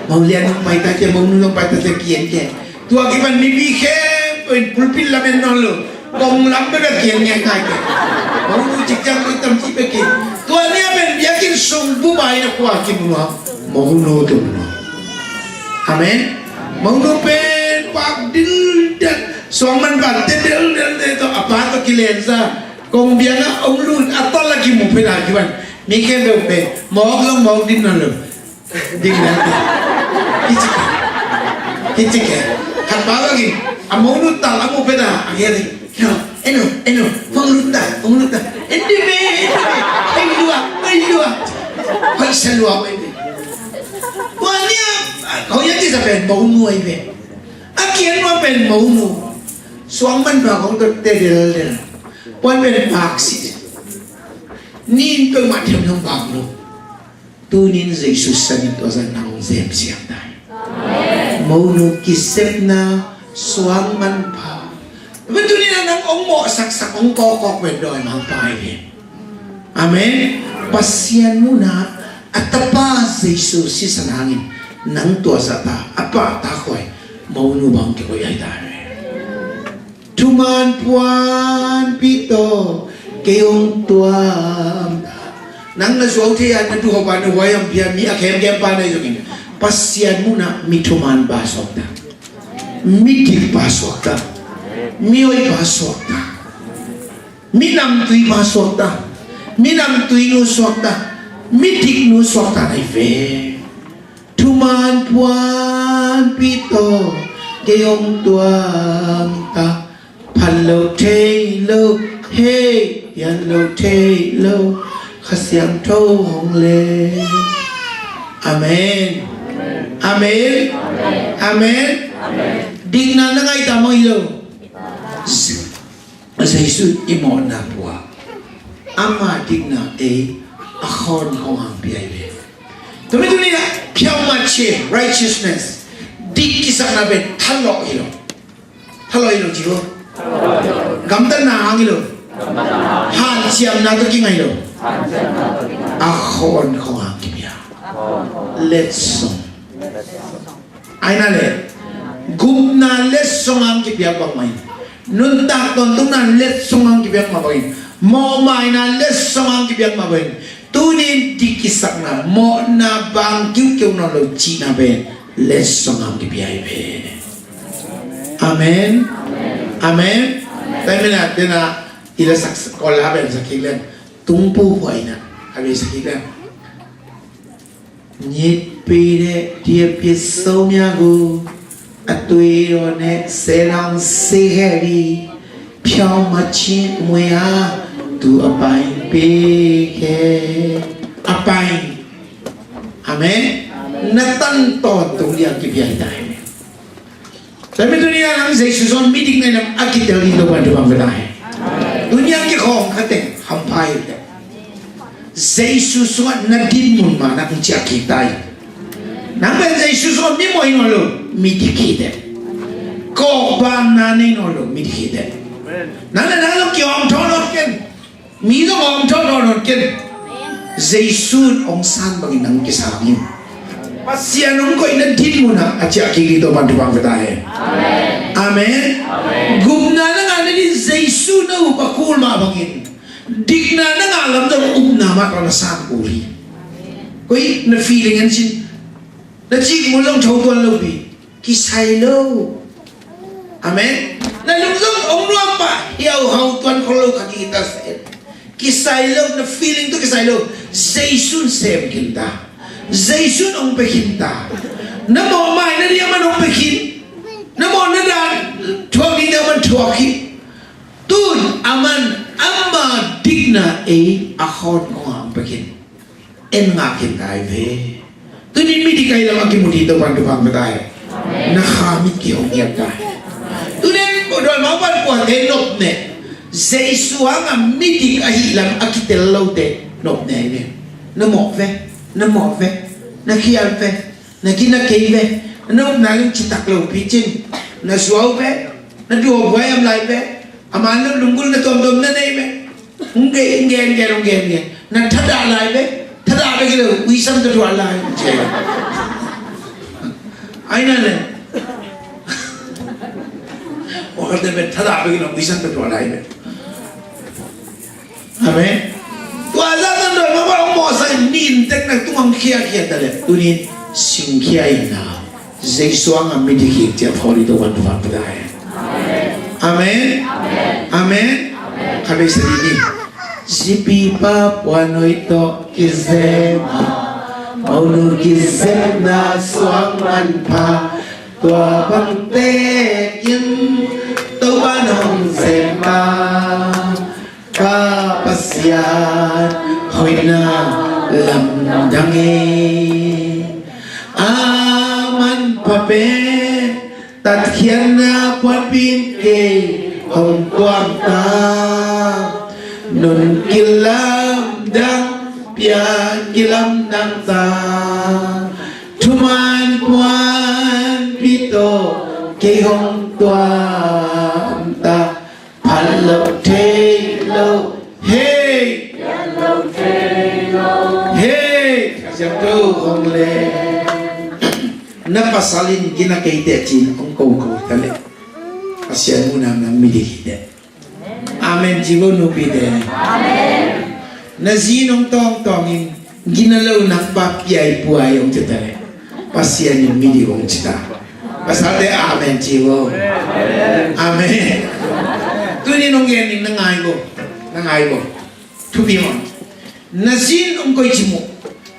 Molian zong pai ta ke, monu zong pai ta ke, kian ke. Tua kipan mipi khempeuh in pulpit lamen nawn lo. Kong lam bek a kian ngiat ngai ke. Monu cikciang lo tam ci bek in. Tua ni a pen biakinn sung bup a ina kua kimu a. Monu tu. Amen. Monu pen pak dil del. Suang man pak te del del de to a pa to kilen sa. Kong biang a ong lun a tol a kimu pen a kiwan. Mi khempeuh pen mawk lo, mawk dim nawn lo. Dim nawn lo. Hici kei. Hici kei. Khat pa bangin a monu tal a mu pet a, a ngia ding. Eno, eno, eno. Hong lut ta, hong lut ta. En dim e, en dim e. Hei lua, hei lua. Hei sa lua, hei lua. Tua nia, hong ya kisa pen monu ahi ve. A kian ma pen monu. Suang man ba kong tot te del del. Puan pen bak si. Nin peuhmah thiam hong bak lo. Tunin Jesu sanin tua zah nang zem siam ta hi. Monu kisepna suang manpha. Tua tunin a nang hong mawhsaksak hong kawkkawk pen dawimangpa hi ve. Amen. Pasian munah a tapa Jesu sisan hangin nang tua zah ta a pahtak huai monu bang kihoih ahi ta hi ve. Thuman puanpi tawh kei hong tuam ta. Nang na zuau thei a na duhop a na huai hong pia mi a khemkhem pa na hi zongin Pasian munah mi thuman pa suak ta. Mi dik pa suak ta. Mi hoih pa suak ta. Mi namtui pa suak ta. Mi namtui nu suak ta. Mi dik nu suak ta na hi ve. Thuman puanpi tawh kei hong tuam ta. Phan lo thei lo, hei, pian lo thei lo, Kha Siangtho hong le. Amen. Amen. Amen. Dikna na ngai ta maw hi lo. Jesu i mawhna pua. Ama dikna ei a khawn khong hang pia hi ve. Tumi tuni na phiau ma che righteousness. Dik kisakna pen thalawh hi lo. Thalawh hi lo ci lo. Gamtatna hang hi lo. Hanciamna tawh kingai lo. A khawn khong hang kipia. Letsong. Aina le gupna letsong ang kipiak bangmah in, nuntak tawntungna letsong ang kipiak mah bangin, mawhmaina letsong ang kipiak mah bangin, tunin dik kisakna mawhna bang kiukiu nawn lo cihna pen letsong ang kipia hi pen. Amen. Amen. Taimina tena ila sak kola ben sakik len tungpu puaina abe sakik len. Nyitpi de diapi somya gu atui ro ne senang siheri piau machin muya tu apai pike apai. Amen. Natan ton tu liang kipiai tai. Tapi dunia nang Jesu zong midik nai nam akitel di doban doban betai. Dunia ki khong kate hampai te. Jesu sunga na din mun ma nang ciak kitai. Nang ben Jesu sunga mi moi no lo midik kite. Ko ban na nei no lo midik kite. Nang na nang lo kiong thon ken. Mi zong hong thawh nawn nawn ken. Jesu in hong san bangin nang kisang in. Pasian hong koihna din munah a ciah kik ding Topa'n thupha hong pia ta hen. Amen. Gupna na ngah nading Jesu na up a kul mah bangin dikna na ngah lam zong upna mah tawh na san kul hi. Koi na feeling en cin. Na cik mun zong tho tuan lo pi. Kisai lo. Amen. Na lungzong ong nuam pah hiauhau tuan khol lo kha kikita sa en. Kisai lo, na feeling tu kisai lo. Jesu'n sem khin ta. Jesu'n ong pe khin ta. Na mawh mai na diam man ong pe khin. Na mawh na dan thuak ding diam man thuak khin. Tun aman ama dikna ei a khawng ong a ong pe khin. En ngak khin ta hi ve. Tunin midik ahi lam a kimu ding Topa'n thupha hong pia ta hi. Na kha mit kihong hiam ta hi. Tunin dawimangpa'n kuate nopne. Jesu hanga midik ahi lam a kitel lote nopne hi ve. Na mawh ve. Na mawh ve. Na khial ve. Na ki na kei ve. Na upna lim citak lo pi cin. Na zuau ve. Na duh buai am lai ve. A man lo lunggulh na tuamtuam na nei ve. Hong gen, hong gen, hong gen, hong gen, hong gen. Na thadah lai ve. Thadah bek hi lo, uisan tawh thuah lai. Ai na le. Wakal te pen thadah bek hi lo, uisan tawh thuah lai ve. Amen. Tua zah tan dawimangpa hong mawhsak in nin tek na tung hong khiakhia ta le. Tunin singkhia in na. Jesu hanga midik hi ci a phaw ding Topa'n thupha hong pia ta hen. Amen. Amen. Kha bei sa ding ni. Sipi pa puan hoih tawh kizem a, monu kizepna suang manpha, tua bang tekin Topa nong zem a, ka Pasian hoihna lamdang e. A manpha pen tatkhiatna puanpi in kei hong tuamta, nong kilamdang, pia kilamdang ta, thuman puanpi tawh kei hong tuamta, phat lo thei lo, hei. Hei, ka siangtho hong le. Na pasal in gina kei teh ci-in hong koko ta leh, Pasian muhna nang midik hi teh. Amen ci vo nupite. Na zi in hong tawngtawng in, gina lo nang pa piaipuai hong ci ta leh, Pasian in midik hong ci ta. Pasalte amen ci vo. Amen. Tuni in hong gen ning, na ngai vo. Na ngai vo. Thupi maw. Na zi in hong koici muh,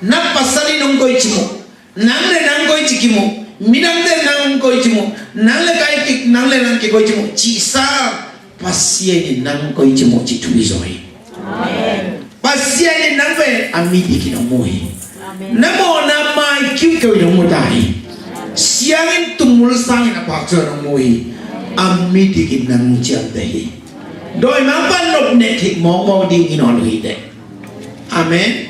na pasal in hong koici muh, nang le nang koici kimuh, midangte nang hong koici muh, nang le kai ki, nang le nang kikoici muh cihsa, Pasian in nang koici muh cih thupi zaw hi. Pasian in nang pen a midik in hong mu hi. Na mawhna mai kiukiu in hong mu ta hi. Siang in tung mul sang in a pakcawh in hong mu hi. A midik in nang ciamteh hi. Dawimangpa nopneh theih mawkmawk ding hi nawn lo hi teh. Amen.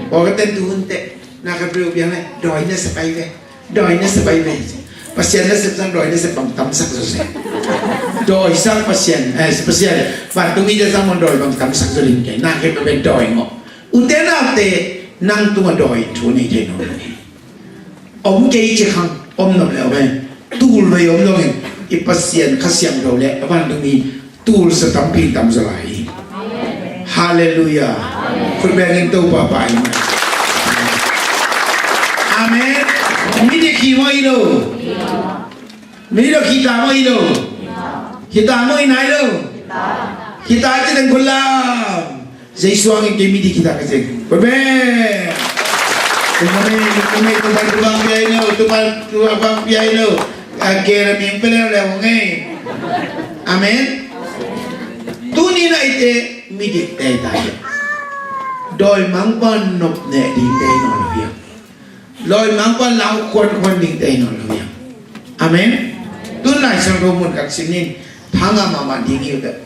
Pawlkhatte in tuhun teh, na khat peuh piang leh, dawi na sep ai ve. Dawi na sep ai ve. Pasian na sep sang dawi na sep bang tamsak zaw se. Dawi sang Pasian, eh, Pasian, vantungmite sang bang dawi bang tamsak zaw ding kei. Na khat peuh piang dawi mawk. Ute naute, nang tungah dawi thu nei thei nawn lo hi. Om kei ci khang, om nop le om e. Tul vei om dongin, i Pasian Kha Siangtho le a vantungmi tulsa tampi tamzaw lai hi. Halleluiah. Khut bengin Topa pah in. Amen. Midik hi maw hi lo? Midik hi ta maw hi lo? Hi ta maw hi nai lo? Hi ta ci teng khut lam. Jesu hangin kei midik hi ta ka ci. Amen. Amen. Amen. Tupa, tupa bang pia hi lo. Tupa, tupa bang pia hi lo. A gel a ming pe leuleu ngei. Amen. Tuni in a ite midik te ta hi. Dawimangpa nopneh ding te hi nawn lo hiam? Dawimangpa lau khuankhuan ding te hi nawn lo hiam? Amen. Tun Lai Siangtho mun khat sim ning, phang a mahmah ding hi uh teh.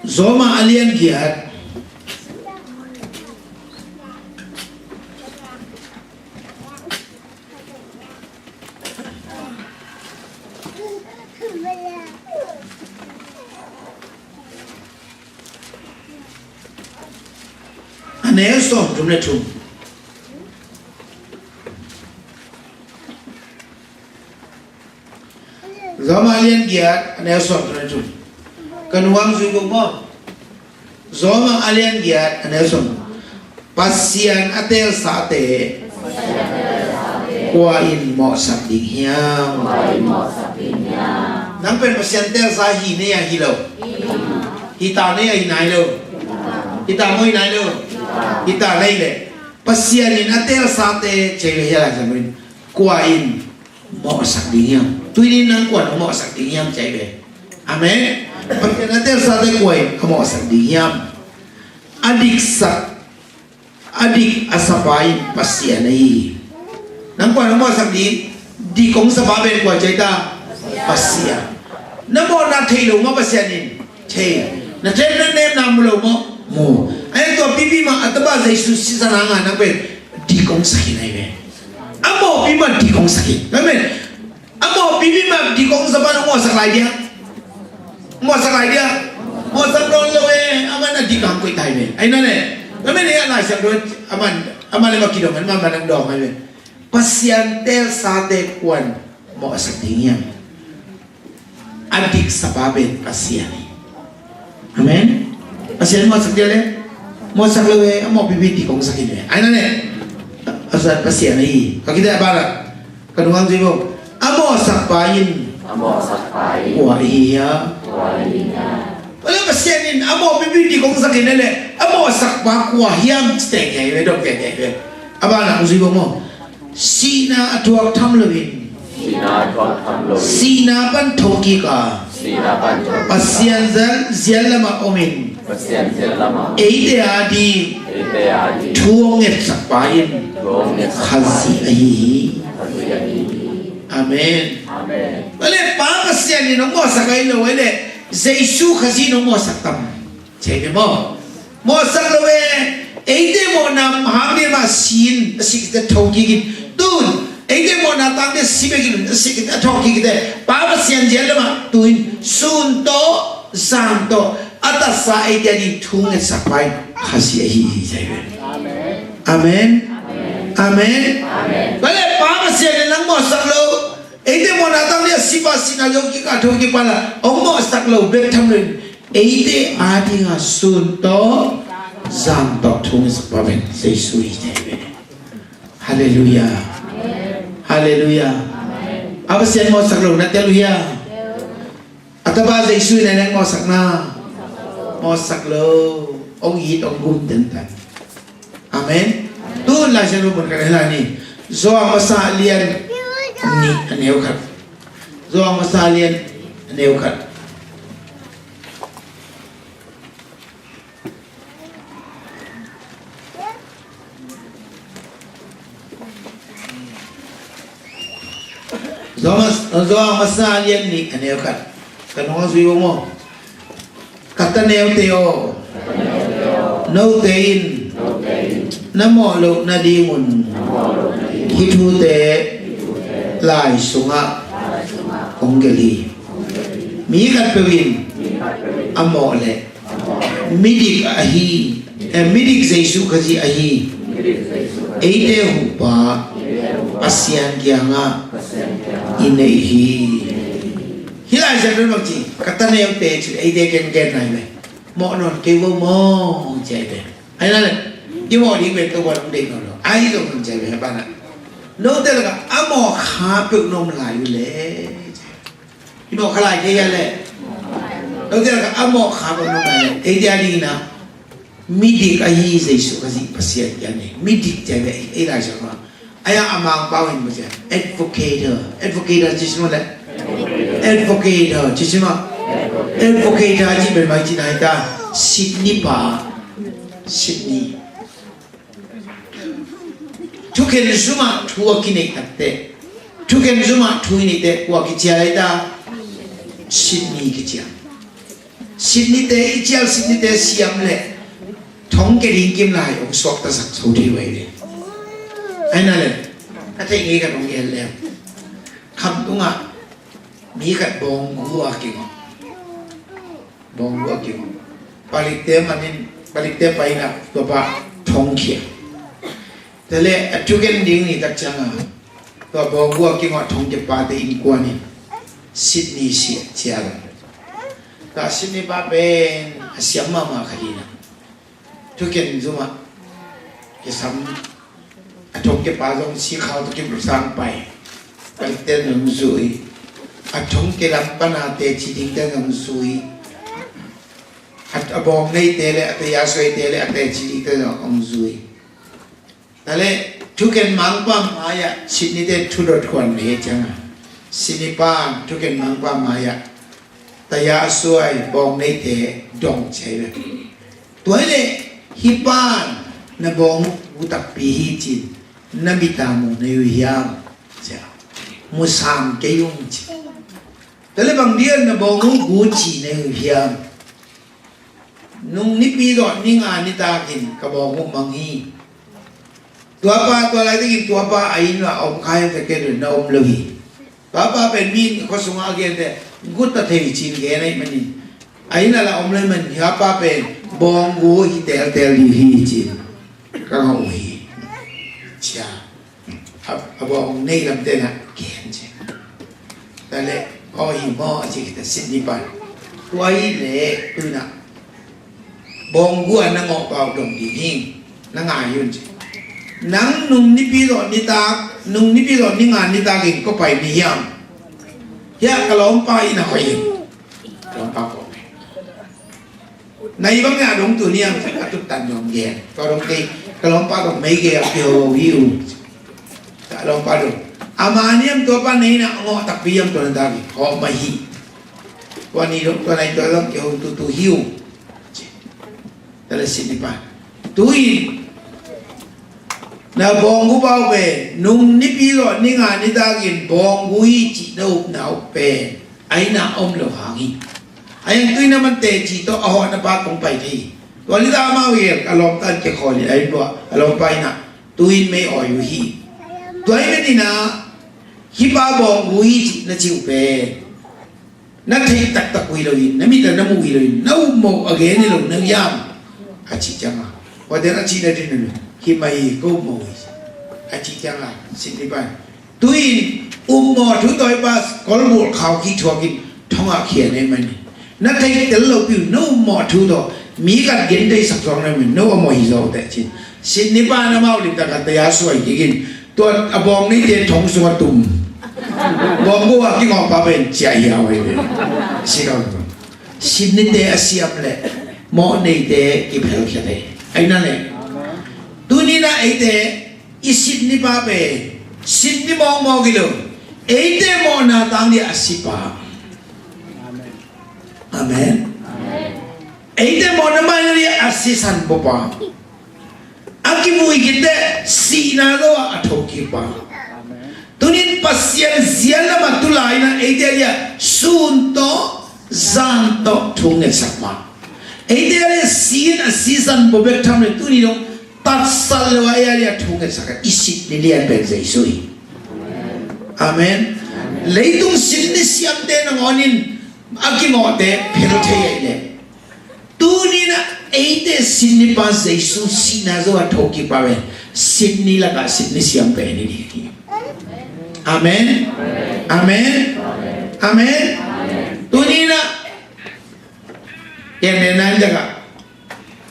Roma a lian giat. A neu sawmthum le thum. Roma a lian giat, a neu sawmthum le thum. Ka nuang zui kong maw? Roma a lian giat, a neu sawm. Pasian a teelsate kua in mawhsak ding hiam? Nang pen Pasian teelsa hi nei a hi lo? Hi ta nei a hi nai lo? Hi ta maw hi nai lo? Hi ta nei leh, Pasian in a teelsate cei le hi a lai sa in kua in mawhsak ding hiam? Tuni in nang kuan hong mawhsak ding hiam ci ai ve. Amen. Pasian a teelsate kua in a mawhsak ding hiam? A diksak, a dik a sapa in Pasian ahi hi. Nang kuan hong mawhsak ding? Dik hong sapa pen kua ci ai ta? Pasian. Na mawhna thei lo maw Pasian in? Thei. Na thei na nemna mu lo maw? Mu. Ahi tua pipi mah a tapa Jesu sisan hangah nang pen dik hong sak hi nai ve. A mawhpi mah dik hong sak hi. Amen. A mawhpi pi mah dik hong sapa na mawhsak lai dia. Mawhsak lai dia. Mawhsak nawn lo e, aman a dik hong koih ta hi ve. Ahi na ne. Amen. A Lai Siangtho aman, aman le mah kidong, aman mah nang dawng ahi ve. Pasian teelsate kuan mawhsak ding hiam? A dik sapa pen Pasian hi. Amen. Pasian mawhsak dia le? Mawhsak lo e, a mawhpi pi dik hong sak hi ve. Ahi na ne. A zat Pasian ahi. Ka kite a barak. Ka nuang zui bo. A mawhsak pa in kua ahi hiam? A mawh pipi ding kong sak in a leh, a mawhsak pa kua hiam ci teng hi ve, dong teng hi ve. A banah hong zui bo maw? Sihna a thuak tham loin, sihna pan thokik a, Pasian zial, zial lamah omin, eite a ding thu hong ngetsak pa in Khazih ahi hi. Amen. Amen. Vale, Pa Pasian in hong mawhsak ahi lo, vale, Jesu Khazih in hong mawhsak tam. Cei ve maw? Mawhsak lo ve. Eite mawhna hang ding mah si in, a si kik teh thokik in. Tun eite mawhna tang ding si bek in, a si kik teh, a thokik teh, Pa Pasian zial lamah tu in sun tawh zan tawh a tatsa eite a ding thu ngetsak pa in Khazih ahi hi, cei ve. Amen. Amen. Amen. Amen. Vale, Pa Pasian in nang mawhsak lo. Eite mawhna tang ding a si pa, sihna zong kik a thokik pa la hong mawhsak lo bek tham loin, eite a ding a sun tawh zan tawh thu ngetsak pa pen Jesu hi, cei ve. Halleluiah. Halleluiah. A Pasian mawhsak lo na tel uh hia? A tapa Jesu in a nang mawhsak na? Mawhsak lo. Hong it, hong gum tentan. Amen. Tun Lai Siangtho mun khat hei la ni. Johan Masa lian nih, a neu khat. Johan Masa lian nih, a neu khat. Johan, Johan Masa lian nih, a neu khat. Ka nung a zui bo maw? Ka ta neute aw, note in na mawh loh nadingun hih thute lai sungah hong gelh hi. Mi khatpeuh in a mawh leh midik ahi, eh, midik Jesu Khazih ahi eite huhpa Pasian kiangah i neih hi. Hih Lai Siangtho in bang ci, ka ta neute ci, eite kenken nai ve. Mawh nawn kei vo maw, ci ai ve. Ai na le, i mawh ding ve, Topa'n hong deih nawn lo. Ai zong nawn, ci ai ve, banah. Note lakah a mawh kha peuh na om lai uh leh, ci ai ve. I mawh kha lai kei hia leh? Note lakah a mawh kha peuh na om lai leh, eite a dingin ah midik ahi Jesu Khazih Pasian kiang i neih. Midik ci ai ve, ei Lai Siangtho ah. Ai a, a Mangpau in bang ci a, advocate, advocate ci si maw le? Advocate ci si maw? Advocate ci pen bang ci na hi ta, sitni pa, sitni. Thukhen zum ah thu a kineih tak teh, thukhen zum ah thu i neih teh kua kicial hi ta? Sitni kicial. Sitnite i cial, sitnite siam leh thongkia ding kim lai hong suaktasak so thei uh hi ve. Ai na le, ka theih ngei ka nong gen leh, khamtung ah mi khat bawnggu a kingawh. Bawnggu a kingawh. Palikte man in, palikte pai in ah tua pa thongkhia. Tua leh a thugen ding ni tak ciang a, tua bawnggu a kingawh thongkia pate innkuan in sitni si cial. Tua sitni pa pen a siam mahmah khat hi in ah, thugen zum ah kisam, a thongkia pa zong sikhau tawh kimu sang pai. Palikte in hong zui. A thongkia lam pan a teci dingte in hong zui. A, a bawng neite le a taya suaite le a teci dingte in hong zui. Tua leh thugen mangpa mai-ah sitnite thudot khuan hi ciang a, sitni pan thugen mangpa mai-ah taya a suai bawng neite dong ci ai ve. Tua hi leh, hih pan na bawng uh gu takpi hi ci-in na mit a mu nei uh hiam? Ci a, mu sam kei ung ci. Tua leh bang dia na bawng uh gu ci nei uh hiam? Nung nipi zawh ni nga nitakin ka bawng uh mang hi. Tua pa, tua laitakin tua pa a inn ah a om kha hiam, tua ken na om lo hi. Tua pa pen mi in khua sungah a gente gu ta thei ci-in gen ahih manin, a inn ah la om lo ahih manin, hih pa pen bawng gu hi teltel ding hi ci-in ka ngah uh hi. Ci a, a, a bawng nei lamte na gen ci. Tua leh, aw hi maw a ci khit a sitni pan, tua hi leh tu-in ah bawng gu a na ngawh pah uh dong ding hi, na ngai un ci. Nang nung nipi zawh nitak, nung nipi zawh ni nga nitakin kua pai ni hiam? Hiah ka lawmpa inn ah hoih in. Lawmpa kawk hi. Nai bang a dong tu niam a tut tan dong gen. Tua dong kei ka lawmpa dong mei kei a pio hi u. Ka lawmpa dong. Ama niam tua pa nei na ngawh takpi hiam tua na dagi. Hawh mai hi. Tua ni dong tua nai tua lam kei hong tu tu hi u. Tala sin ni pa. Tu in. Na bawnggu pau pen nung nipi lawh ninga nidangin bawnggu hi cih na upna uh pen a inn ah om lo hang hi. A inn tui na man teci tawh a hawhna pa kong pai thei hi. Tua lila amau gel a lawmta in kikhawl in a inn buah a lawmpa in ah tu in mei awi uh hi. Tua hi manin ah hih pa bawnggu hi cih na cih uh pen na theih taktak uh hi loin, na mit a na muh uh hi loin, na upmawh a gen hi lo na hiam? A cih ciangin, huate na cih na din uh hi mai hi, ka upmawh uh hi. A cih ciangin, sin ni pan. Tu in, upmawh thu tawi pa, kolbul khau khi thuak in, thong ah khian ei mani. Na theih tel lo piu, na upmawh thu taw, mi kan gen thei sak thuak na min, na upmawh hi zo te cin. Sin ni pan amau lim tak a taya suai kikin, Tua a bawng neite thong sung a tum. Bawng gua kingawh pa pen ciah hiau hi ve. Si lo. Sin nite a siam le mawh neite kiphelkhia thei. Ai na le. Tuni na eite i sin ni pa pen sin ni mawkmawk hi lo. Eite mawhna tang dia a si pa. Amen. Eite mawhna mai na dia a sisan bawpa. A kivui khit teh sihna lo ah a thokik pa. Tunin Pasian zia lamah tu lai-in ah eite a dia sun tawh zan tawh thu ngetsak pa. Eite a dia si in a sisan bawh bek tham le tuni dong tatsat lo ah ei a dia thu ngetsak a i sit ni lian pen Jesu hi. Amen. Leitung sit ni siamte nangawn in a kingawhte phel thei ahih leh Tuni-in ah eite sit ni pa Jesu sihna zo a thokik pa ve. Sit ni lakah sit ni siam pen hi ding hi. Amen. Amen. Amen. Tuni-in ah gen den nan jaga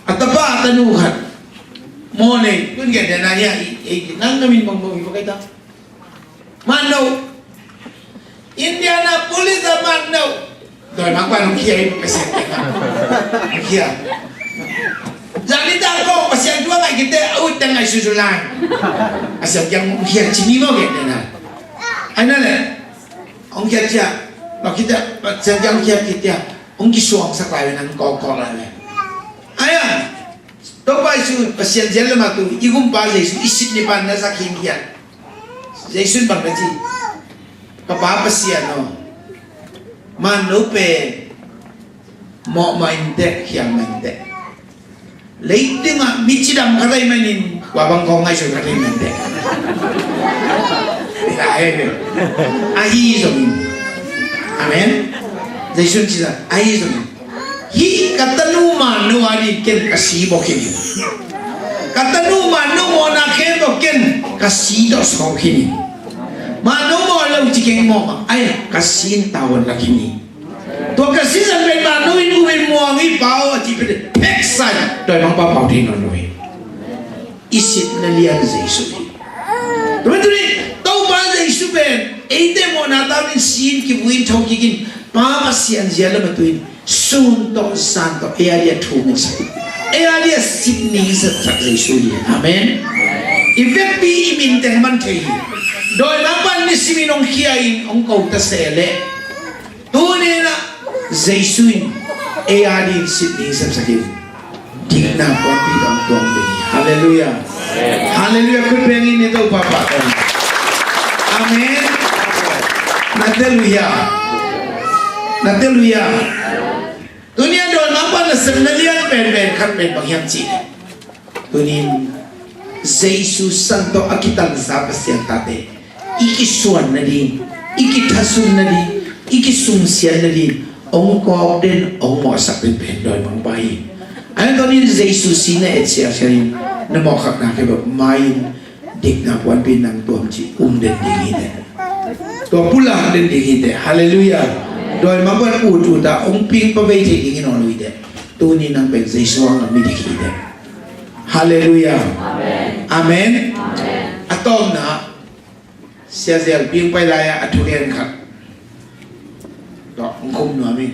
a tapa a tanu khat mawh nei tun gen den nan hi a i ei nang na min mawngmawng hi pa kai ta. Manno. Indianapolis a manno. Doi mak pan hong khia hi Pasian kiang ah. Hong khia. Zani ta ko Pasian tua ngai kite a ut teng ngai susu lai. Pasian kiang hong khia cini mo ke na. Ai na le. Hong khia cia. Lo kite Pasian kiang hong khia kite. Hong kisuang sak lai ve nang kawk kawk lai ve. Ai a. Topa Jesu Pasian zial le matu i gumpa Jesu i sit ni pan na sak hing hian. Jesu in bang na ci. Ka pa Pasian aw. Man no pen mawh mah in teh khiang mah in teh. Leitung ah mi cidam ka rei man in wa bang kong ngai soi ka rei man in teh. Ahi zong in. Amen. Jesu in ci zah ahi zong in. Hih ka tanu manno a ding ken ka si bawk hi ning. Ka tanu manno mawhna khempeuh ken ka si tawh sawk hi ning. Manno mawh lo ci keng mawh mah ai ka si in tavuan lak hi ning. Tua ka sisan pen manno in um in muang hi pau a ci pen pheksa in doi mang pa pau thei nawn lo hi. I sit na lian Jesu hi. Tua tuni Topa Jesu pen eite mawhna tau in si in kivui in thokik in Pa Pasian zia lam a tu in sun tawh zan tawh ei a dia thu ngetsak ei a dia sit ni sepsak Jesu hi. Amen. I vekpi i min teng man thei hi. Doi mang pan ni simin hong khia in hong ko ta se leh Tuni-in ah Jesu in ei a ding sit ding sepsak in dikna puanpi dong tuang ding hi. Halleluiah. Halleluiah. Khut beng in ni Topa pahtawi. Amen. Na tel uh hia? Na tel uh hia? Tuni-in doi mang pan na sepna lian penpen khat pen bang hiam cih leh Tunin Jesu san tawh a kitansa Pasian tate i kisuan nading, i kithasun nading, i kisungsian nading hong kawk den hong mawhsak den pen doi mang pa hi. Ahi tunin Jesu si na et siasia in na mawhkhakna kebawk ma-in dikna puanpi nang tuam ci um den ding hi te. Tua pulak den ding hi te. Halleluiah. Doi mang pan ut ut a hong ping pa vei thei ding in hong lui te. Tuni nang pen Jesu ang a mi dik hi te. Halleluiah. Amen. A tawpna Sia Zel Ping pai lai-ah a thugen khat tawh hong khum nuam hi.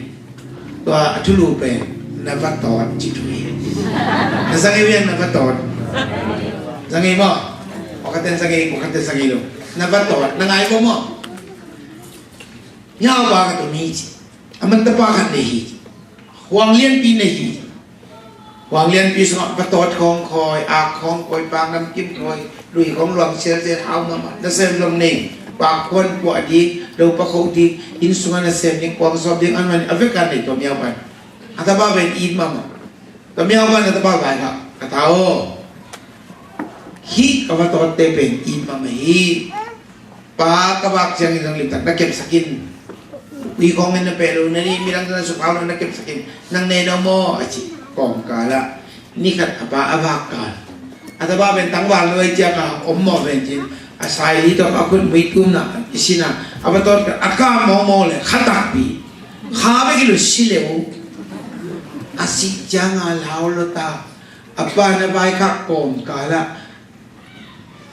Tua a thulu pen Na va tawt ci thu hi. Na za ngei uh hiam, na va tawt? Za ngei maw? Pakhat in za ngei, pakhat in za ngei lo. Na va tawt, na ngai maw maw? Nyau pa ka tum hi ci. A man tapa khat nei hi. Huang lianpi nei hi. Huang lianpi sungah va tawt khawng khawi, ak khawng khawi, pak nam kim khawi, lui khawng luang sialsial, hau mahmah. Nasem zong nei, pak khuan puah ding, lo pa kho ding, inn sungah nasem ding, kuang sawp ding, an man a vek a nei tua miau pan. A tapa pen it mahmah. Tua miau pan a tapa vai kha, ka ta aw, hih ka va tawtte pen it mahmah hi. Pa ka vak ciangin zong limtak na kepsak in. Ui khawng in na peh lo, na nih midang na suk hau lo, na kepsak in. Nang ne no maw a ci. Kawmkal ah ni khat a pa a vak kal. A tapa pen tangval lo a, i ciang a om maw pen cin. A sai li tawh a khut mui tum na i sin a, a va tawt ka a ka mawngmawng le kha takpi. Kha bek hi lo si le uh. A sih ciang a lau lo ta. A pa na vaikhak kawmkal ah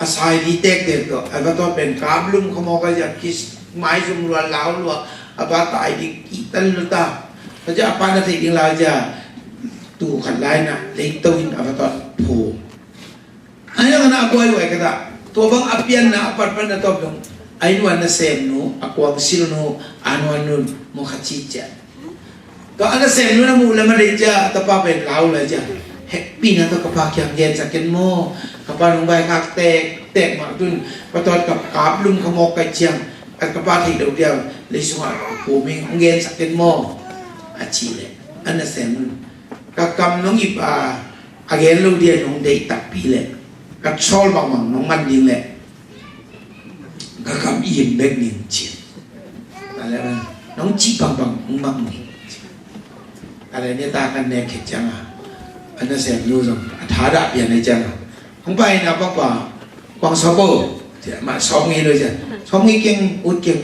a sai li tektek tawh a va tawt pen kap lum kha mawk a, ciang kis maizum lua, lau lua, a pa tai ding kihtan lua ta. Ka ciang a pa na theih ding lai ciang tu khat lai na leito in a va tawt phu. A hiang na a buai uai ka ta. Tua bang a pianna a patpatna tawp dong a inn ua nasemnu, a kuang silnu, a nuannu mu kha ci ciang. Tua a nasemnu na muh lem a deih ciang a tapa pen lau lai ciang, hehpihna tawh ka pa kiang gensak ken maw? Ka pa nong vaikhak tektek mah tun, pa tawt ka kap lum kha mawk ka ciang, a ka pa theih lo diam, lei sungah ka pum ing, hong gensak ken maw? A cih leh a nasemnu, ka kam nong ip a, a gen lo dia nong deih takpi leh ka sawl bangbang nong man ding leh ka kam im bek ning ci. Tua leh nong cih bangbang hong mak ning ci. Tua leh nitak an nek khit ciang a, a nasemnu zong a thadah pian a ciang a, hong pai na pakpa, kuang sawp o, ci a, mah sawp ngei lo ci a, sawp ngei keng, ut keng.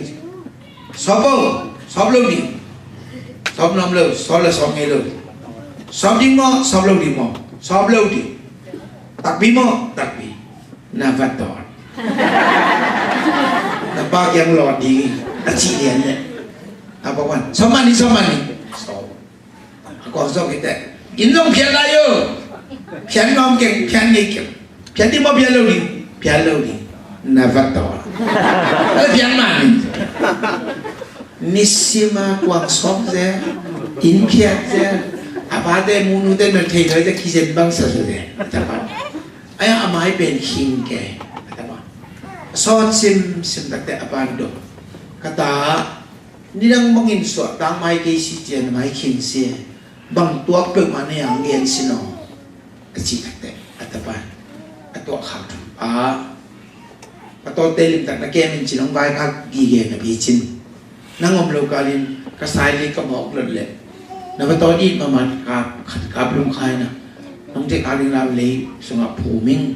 Sawp o, sawp lo ding. Sawp nuam lo, sawp le sawp ngei lo. Sawp ding maw, sawp lo ding maw? Sawp lo ding. Takpi maw, takpi. Na va tawt. Na pa kiang lawt ding a cih lian leh, a pa wan, sawp man ni, sawp man ni. Sawp. A kuang sawp hi teh, inn zong phiat lai o. Phiat nuam keng, phiat ngei keng. Phiat ding maw, phiat lo ding? Phiat lo ding. Na va tawt. A phiat man ni. Nisim a kuang sawp zel, inn phiat zel. A pate mu nute na thei lo zel, kizen bang sa zel. A mai pen khing kei. Sawt simsim takte a pan dong. Ka ta, nidang bangin suahtak mai kei si cian mai khing si. Bang tuak peuhmah nei ang gen si no. A cih takte a tapa a tuak khak thum a, ka tawtte limtak na kem in ci nong vaikhak gige na pi cin. Nang om lo kalin ka sai li ka mawk lot leh na va tawt it mahmah, ka kap lum khai na. Nong theih kha ding lau lei sungah phum ing.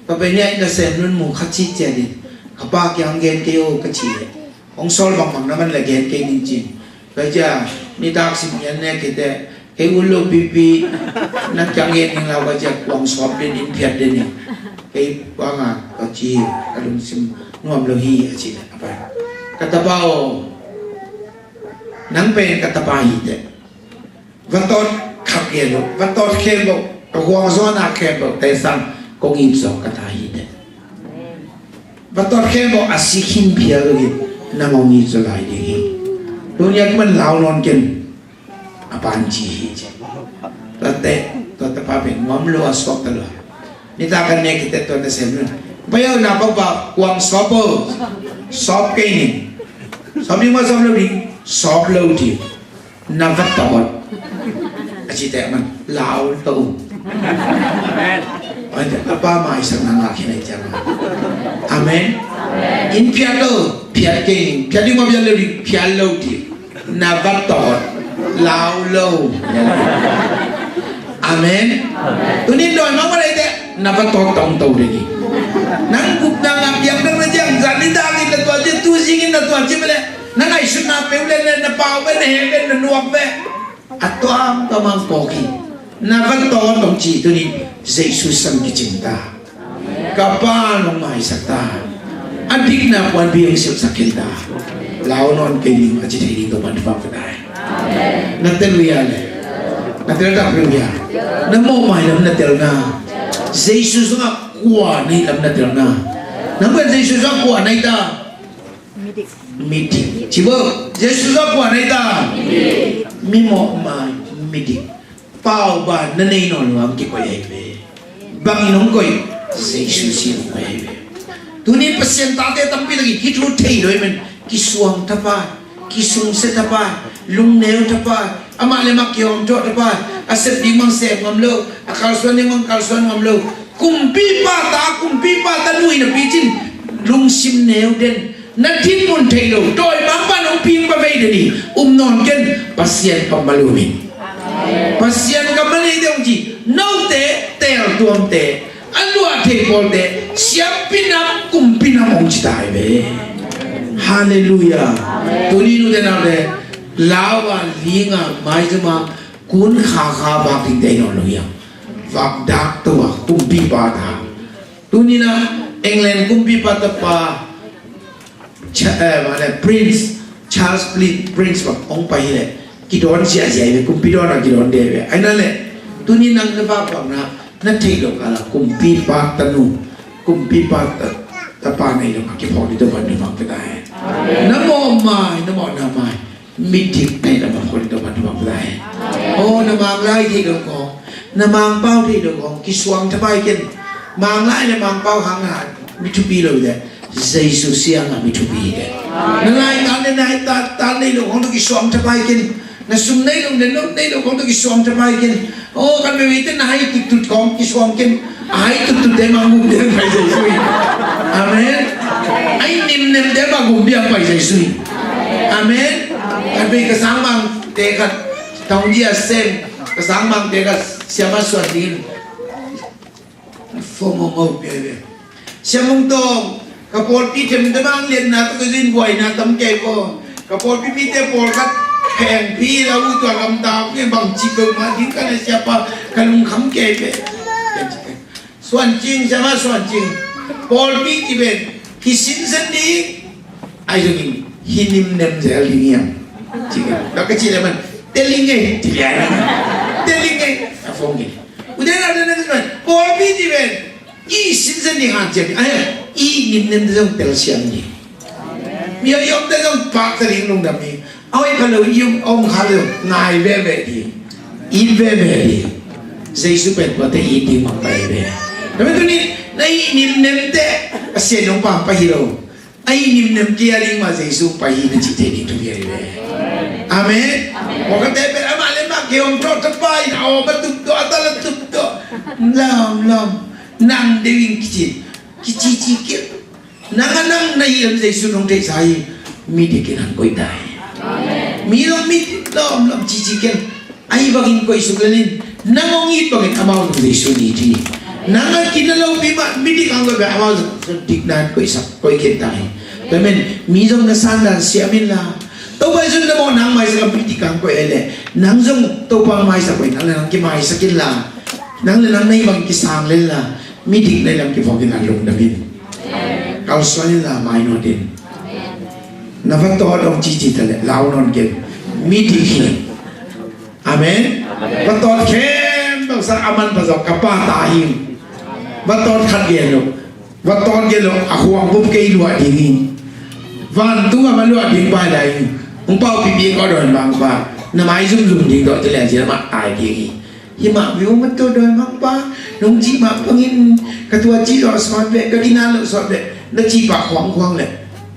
Ka pen nia in a sem nun mu kha cih ciat in ka pa kiang gen kei o ka cih leh, hong sawl bangbang na man leh gen kei ning cin. Ka cia nitak sim ngian ne kei teh, kei ut lo pipi na kiang gen ning lau ka cia, kuang sawp den in phiat den in. Kei kuang a ka ci, ka lungsim nuam lo hi a ci leh a pai. Ka tapa aw, nang pen ka tapa hi teh. Va tawt khak gen lo, va tawt khem lo, ka huang zaw na khem lo, tei sang kong it zaw ka ta hi teh. Va tawt khem lo, a si khin phial lo hi, nang hong it zaw lai ding hi. Tuni a kiman lau nawn ken, a pan ci hi ci. Tua teh, tua tapa pen nuam lo a suak ta lo. Nitak kan nek kei teh tua na sem lo. Pai o na pa pa, kuang sawp o, sawp kei ning. Sawp ding maw, sawp lo ding? Sawp lo ding. Na va tawt. A ci teh man lau lo. Amen. A pa maisak na ngak hi na ciang. Amen. Inn phiat lo, phiat kei ning. Phiat ding maw, phiat lo ding? Phiat lo ding. Na va tawt. Lau lo. Amen. Tuni dawi mah mah lei teh na va tawt tawng to ding hi. Nang gupna ngam piang dang na ciang, zan nitak in na tuan ci, tu zing in na tuan ci mah leh, na ngaihsutna peuh leh, na pau ve, na he ve, na nuak ve. A tuam tuam ang kawk hi. Na va tawt tawng ci tuni Jesu sang kicing ta. Ka pa nong maisak ta. A dikna puanpi hong silhsak khin ta. Lau nawn kei ning a ci thei ding Topa'n thupha pia ta hen. Na tel uh hia leh? Na tel tak peuh hia? Na mawhmai lam na telna. Jesu sungah kua na hih lam na telna. Nang pen Jesu sungah kua na hita? Midik. Ci bo. Jesu sungah kua na hita? Mi mawhmai, midik. Pauban na nei nawn lo a hong kikoih ahi ve. Bangin hong koih? Jesu sin hong koih ahi ve. Tuni Pasian tate tampi takin hih thu thei lo hi men, kisuang thapai, kisungsia thapai, lungneu thapai, amah le amah kihawmthawh thapai, a sep ding bang sep ngam lo, a kalsuan ding bang kalsuan ngam lo. Kumpipa ta, kumpipa tanu hi napi cin lungsim neu den, na thinmun thei lo, dawimangpa nong ping pa vei den hi, um nawn ken, Pasian kammal um in. Pasian kammal nei deuh ci, note, teel tuamte, a luah thei pawlte, siampi nam, kumpi nam hong ci ta hi ve. Halleluiah. Tuni nute naute, lau a, ling a, maizum a, kun kha kha vak dingte hi nawn lo hiam? Vak dak to a, kumpipa ta. Tuni na England kumpipa tapa, Cha-, eh, mah le, Prince, Charles Pli-, Prince bang hong pai hi leh, kidawn ziahziah hi ve, kumpi dawn a kidawn de hi ve. Ahi na leh, tuni nang na vak bang na, na theih loh kal a kumpipa tanu, kumpipa ta-, tapa na hih lam a kiphawk ding Topa'n thupha pia ta hen. Na mawhmai, na mawhna mai, midik na hih lam a phawk ding Topa'n thupha pia ta hen. Aw, na Manglai theih loh khawng, na Mangpau theih loh khawng, kisuang thapai ken. Manglai le Mangpau hang na mi thupi lo hi leh, Jesu siang a mi thupi hi ken. Na laitan le na haitan, tan nei loh khawng tawh kisuang thapai ken. Na sum nei loh le note nei loh khawng tawh kisuang thapai ken. Aw, kan veivei te na hai tuttut khawng kisuang ken. A hai tuttutte mah gum piang pai Jesu hi. Amen. A ih nimnemte mah gum piang pai Jesu hi. Amen. Kan vei ka sangmangte khat, Taungji a sem, ka sangmangte khat, Siama Suan dingin phone hong ho pia hi ve. Siamung Tawng, ka pawlpi themte bang liatna tawh ka zin buaina tam kei ko. Ka pawlpi mite pawlkhat phengphi la uh tua gamta uh kei bang ci peuhmah ding ka na siapa ka lungkham kei ve. Suan Cing, Siama Suan Cing. Pawlpi ci pen kisinsen ding. Ai zongin hi nimnem zel ding hiam? Ci pen. Ka ci le man. Teling e. Ci le. Teling e. A phone kei. Ute naute na, pawlpi ci pen i sinsen ding hanciam hi. Ai, i nimnemte zong telsiam ding. Mi a i omte zong pakta ding lungdam hi. A hoih pha lo i om, om kha lo ngai veve ding. It veve ding. Jesu pen tuate it ding mangpai ve. Tua pen tuni na i nimnemte a sian nong pampai hi lo. A i nimnem kia ding mah Jesu pai hi na cih thei ding thupi ahi ve. Amen. Pawlkhatte pen amah le amah kei hong thawh thapai na awm a tup tuah a tal a tup tuah. Lawm lawm. Nang deuh in kici. Kicici kei. Nang a nang na hi lam Jesu nong theihsa hi. Midik in hong koih ta hi. Mi lawm midik lawm lawm cici kei. Ahi bangin koih suk lel in, nang hong it bangin amau zong Jesu in it hi. Nang a kina lopi mah midik hong koih bang amau zong dikna in koihsak, koih khin ta hi. Tua men mi zong na sandan siam inla, Topa Jesu in na mawhna hong maisak a midik hong koih ahih leh nang zong Topa hong maisak bangin nang le nang kimaisak inla, nang le nang na hih bangin kisang lenla, midik na hih lam kiphawk inla lungdam in. Kalsuan inla mainawt in. Na va tawt hong cici ta leh lau nawn kei. Midik hi. Amen. Va tawt khempeuh sang a manpha zawh ka pa ta hi. Va tawt khat gen lo. Va tawt gen lo a khuang bup kei luah ding hi. Vantung a va luah ding pai lai hi. Hong pau pipi ka dawimangpa. Na mai zumzum ding tawh ci lian ci na mah tai ding hi. Hi mah viu mah tawh dawimangpa. Nong cih mah bangin ka tua cih zawh sawt beh, ka gina loh sawt beh. Na cih pah khuangkhuang leh.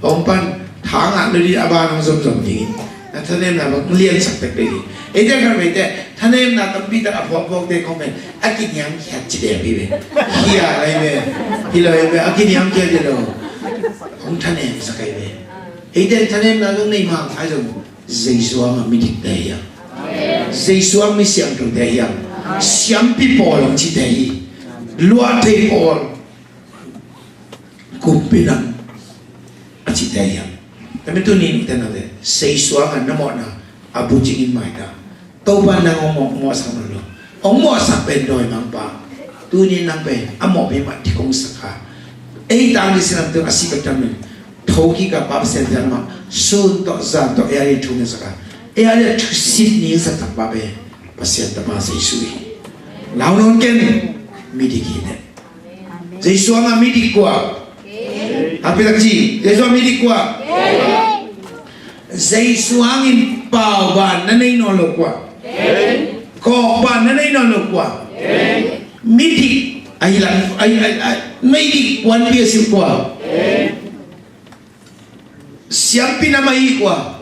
Hong pan thangah lo ding a ban hong zomzom ding hi. Na thanemna bang liansak tek ding hi. Eite khat veite thanemna tampi tak a phawkphawkte khong pen a kiniamkhiat ci deng hi ve. Khia lai ve. Hi lo hi ve, a kiniamkhiat hi lo. Hong thanemsak hi ve. Eite thanemna zong nei mang ai zong Jesu ang a midikte hiam? Jesu ang mi siangthote hiam? Siampi pawl ang cite hi. Luah thei pawl. Kumpi nam a cite hiam? Tami tuni nute nate, Jesu ang a na mawhna a bucing in maita. Topa nang hong mawh, mawhsak nawn lo. Hong mawhsak pen dawimangpa. Tuni nang pen a mawhpi mah dik hong sak a. Ei tang ni sinam tu a si ka tam in. Thokik a pap sen zan mah. Sun tawh zan tawh ei a di thu ngen sak a. Ei a di thusit ni sak tak pa pen. Pasian Tapa Jesu hi. Lau nawn ken, midik hi teh. Jesu hangah midik kua? Happy tak ci, Jesu hangah midik kua? Jesu hangin pauban na nei nawn lo kua? Kawkban na nei nawn lo kua? Midik ahi lang, ahi, ahi, ahi, midik kuan bia sim kua? Siampi na mah hi kua?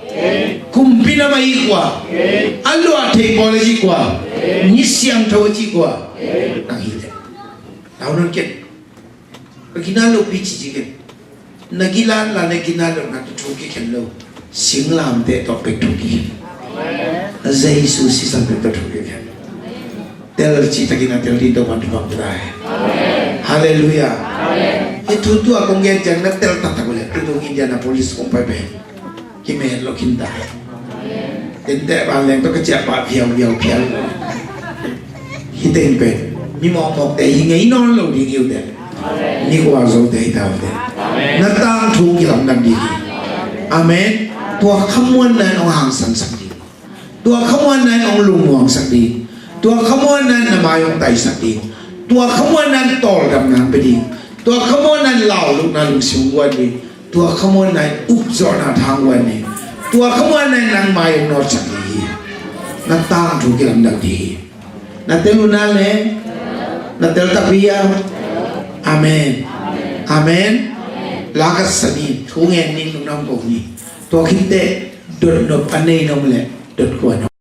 Kumpi na mah hi kua? A luah thei pawl a ci kua? Ni siangtho a ci kua? Nang hi teh. Lau nawn ken. Ka ginat lo pi ci ci ken. Na gilan la na ginat lo na thu kikhen lo. Singlamteh tawh pek thu kikhen. Jesu sisan pek tawh thu kikhen. Tel citakin a tel ding Topa'n thupha pia ta hen. Halleluiah. Hih thu tua kong gen ciang na tel taktak uh leh tutung Indianapolis kong pai pen kimet lo khin ta. Tenteh vanleng tawh ka ciah pah viauviau phial. Hih teng pen mi mawkmawkte hi ngei nawn lo ding hi uh teh. Mi kua zote hi ta uh teh. Na tangthu kilamdang ding hi. Amen. Tua khamuanna in hong hangsansak ding. Tua khamuanna in hong lungmuangsak ding. Tua khamuanna in na mai hong taisak ding. Tua khamuanna in tawldamna hong pia ding. Tua khamuanna in laulutna lungsim hong guan ding. Tua khamuanna in upzawhna tha hong guan ding. Tua khamuanna in nang mai hong nawtsak ding hi. Na tangthu kilamdang ding hi. Na tel uh na le? Na tel takpi a? Amen. Amen. La ka sa ni, thu ngen ni, nunam ko ni. Tua khit teh dotnop a nei nong leh dot kua nong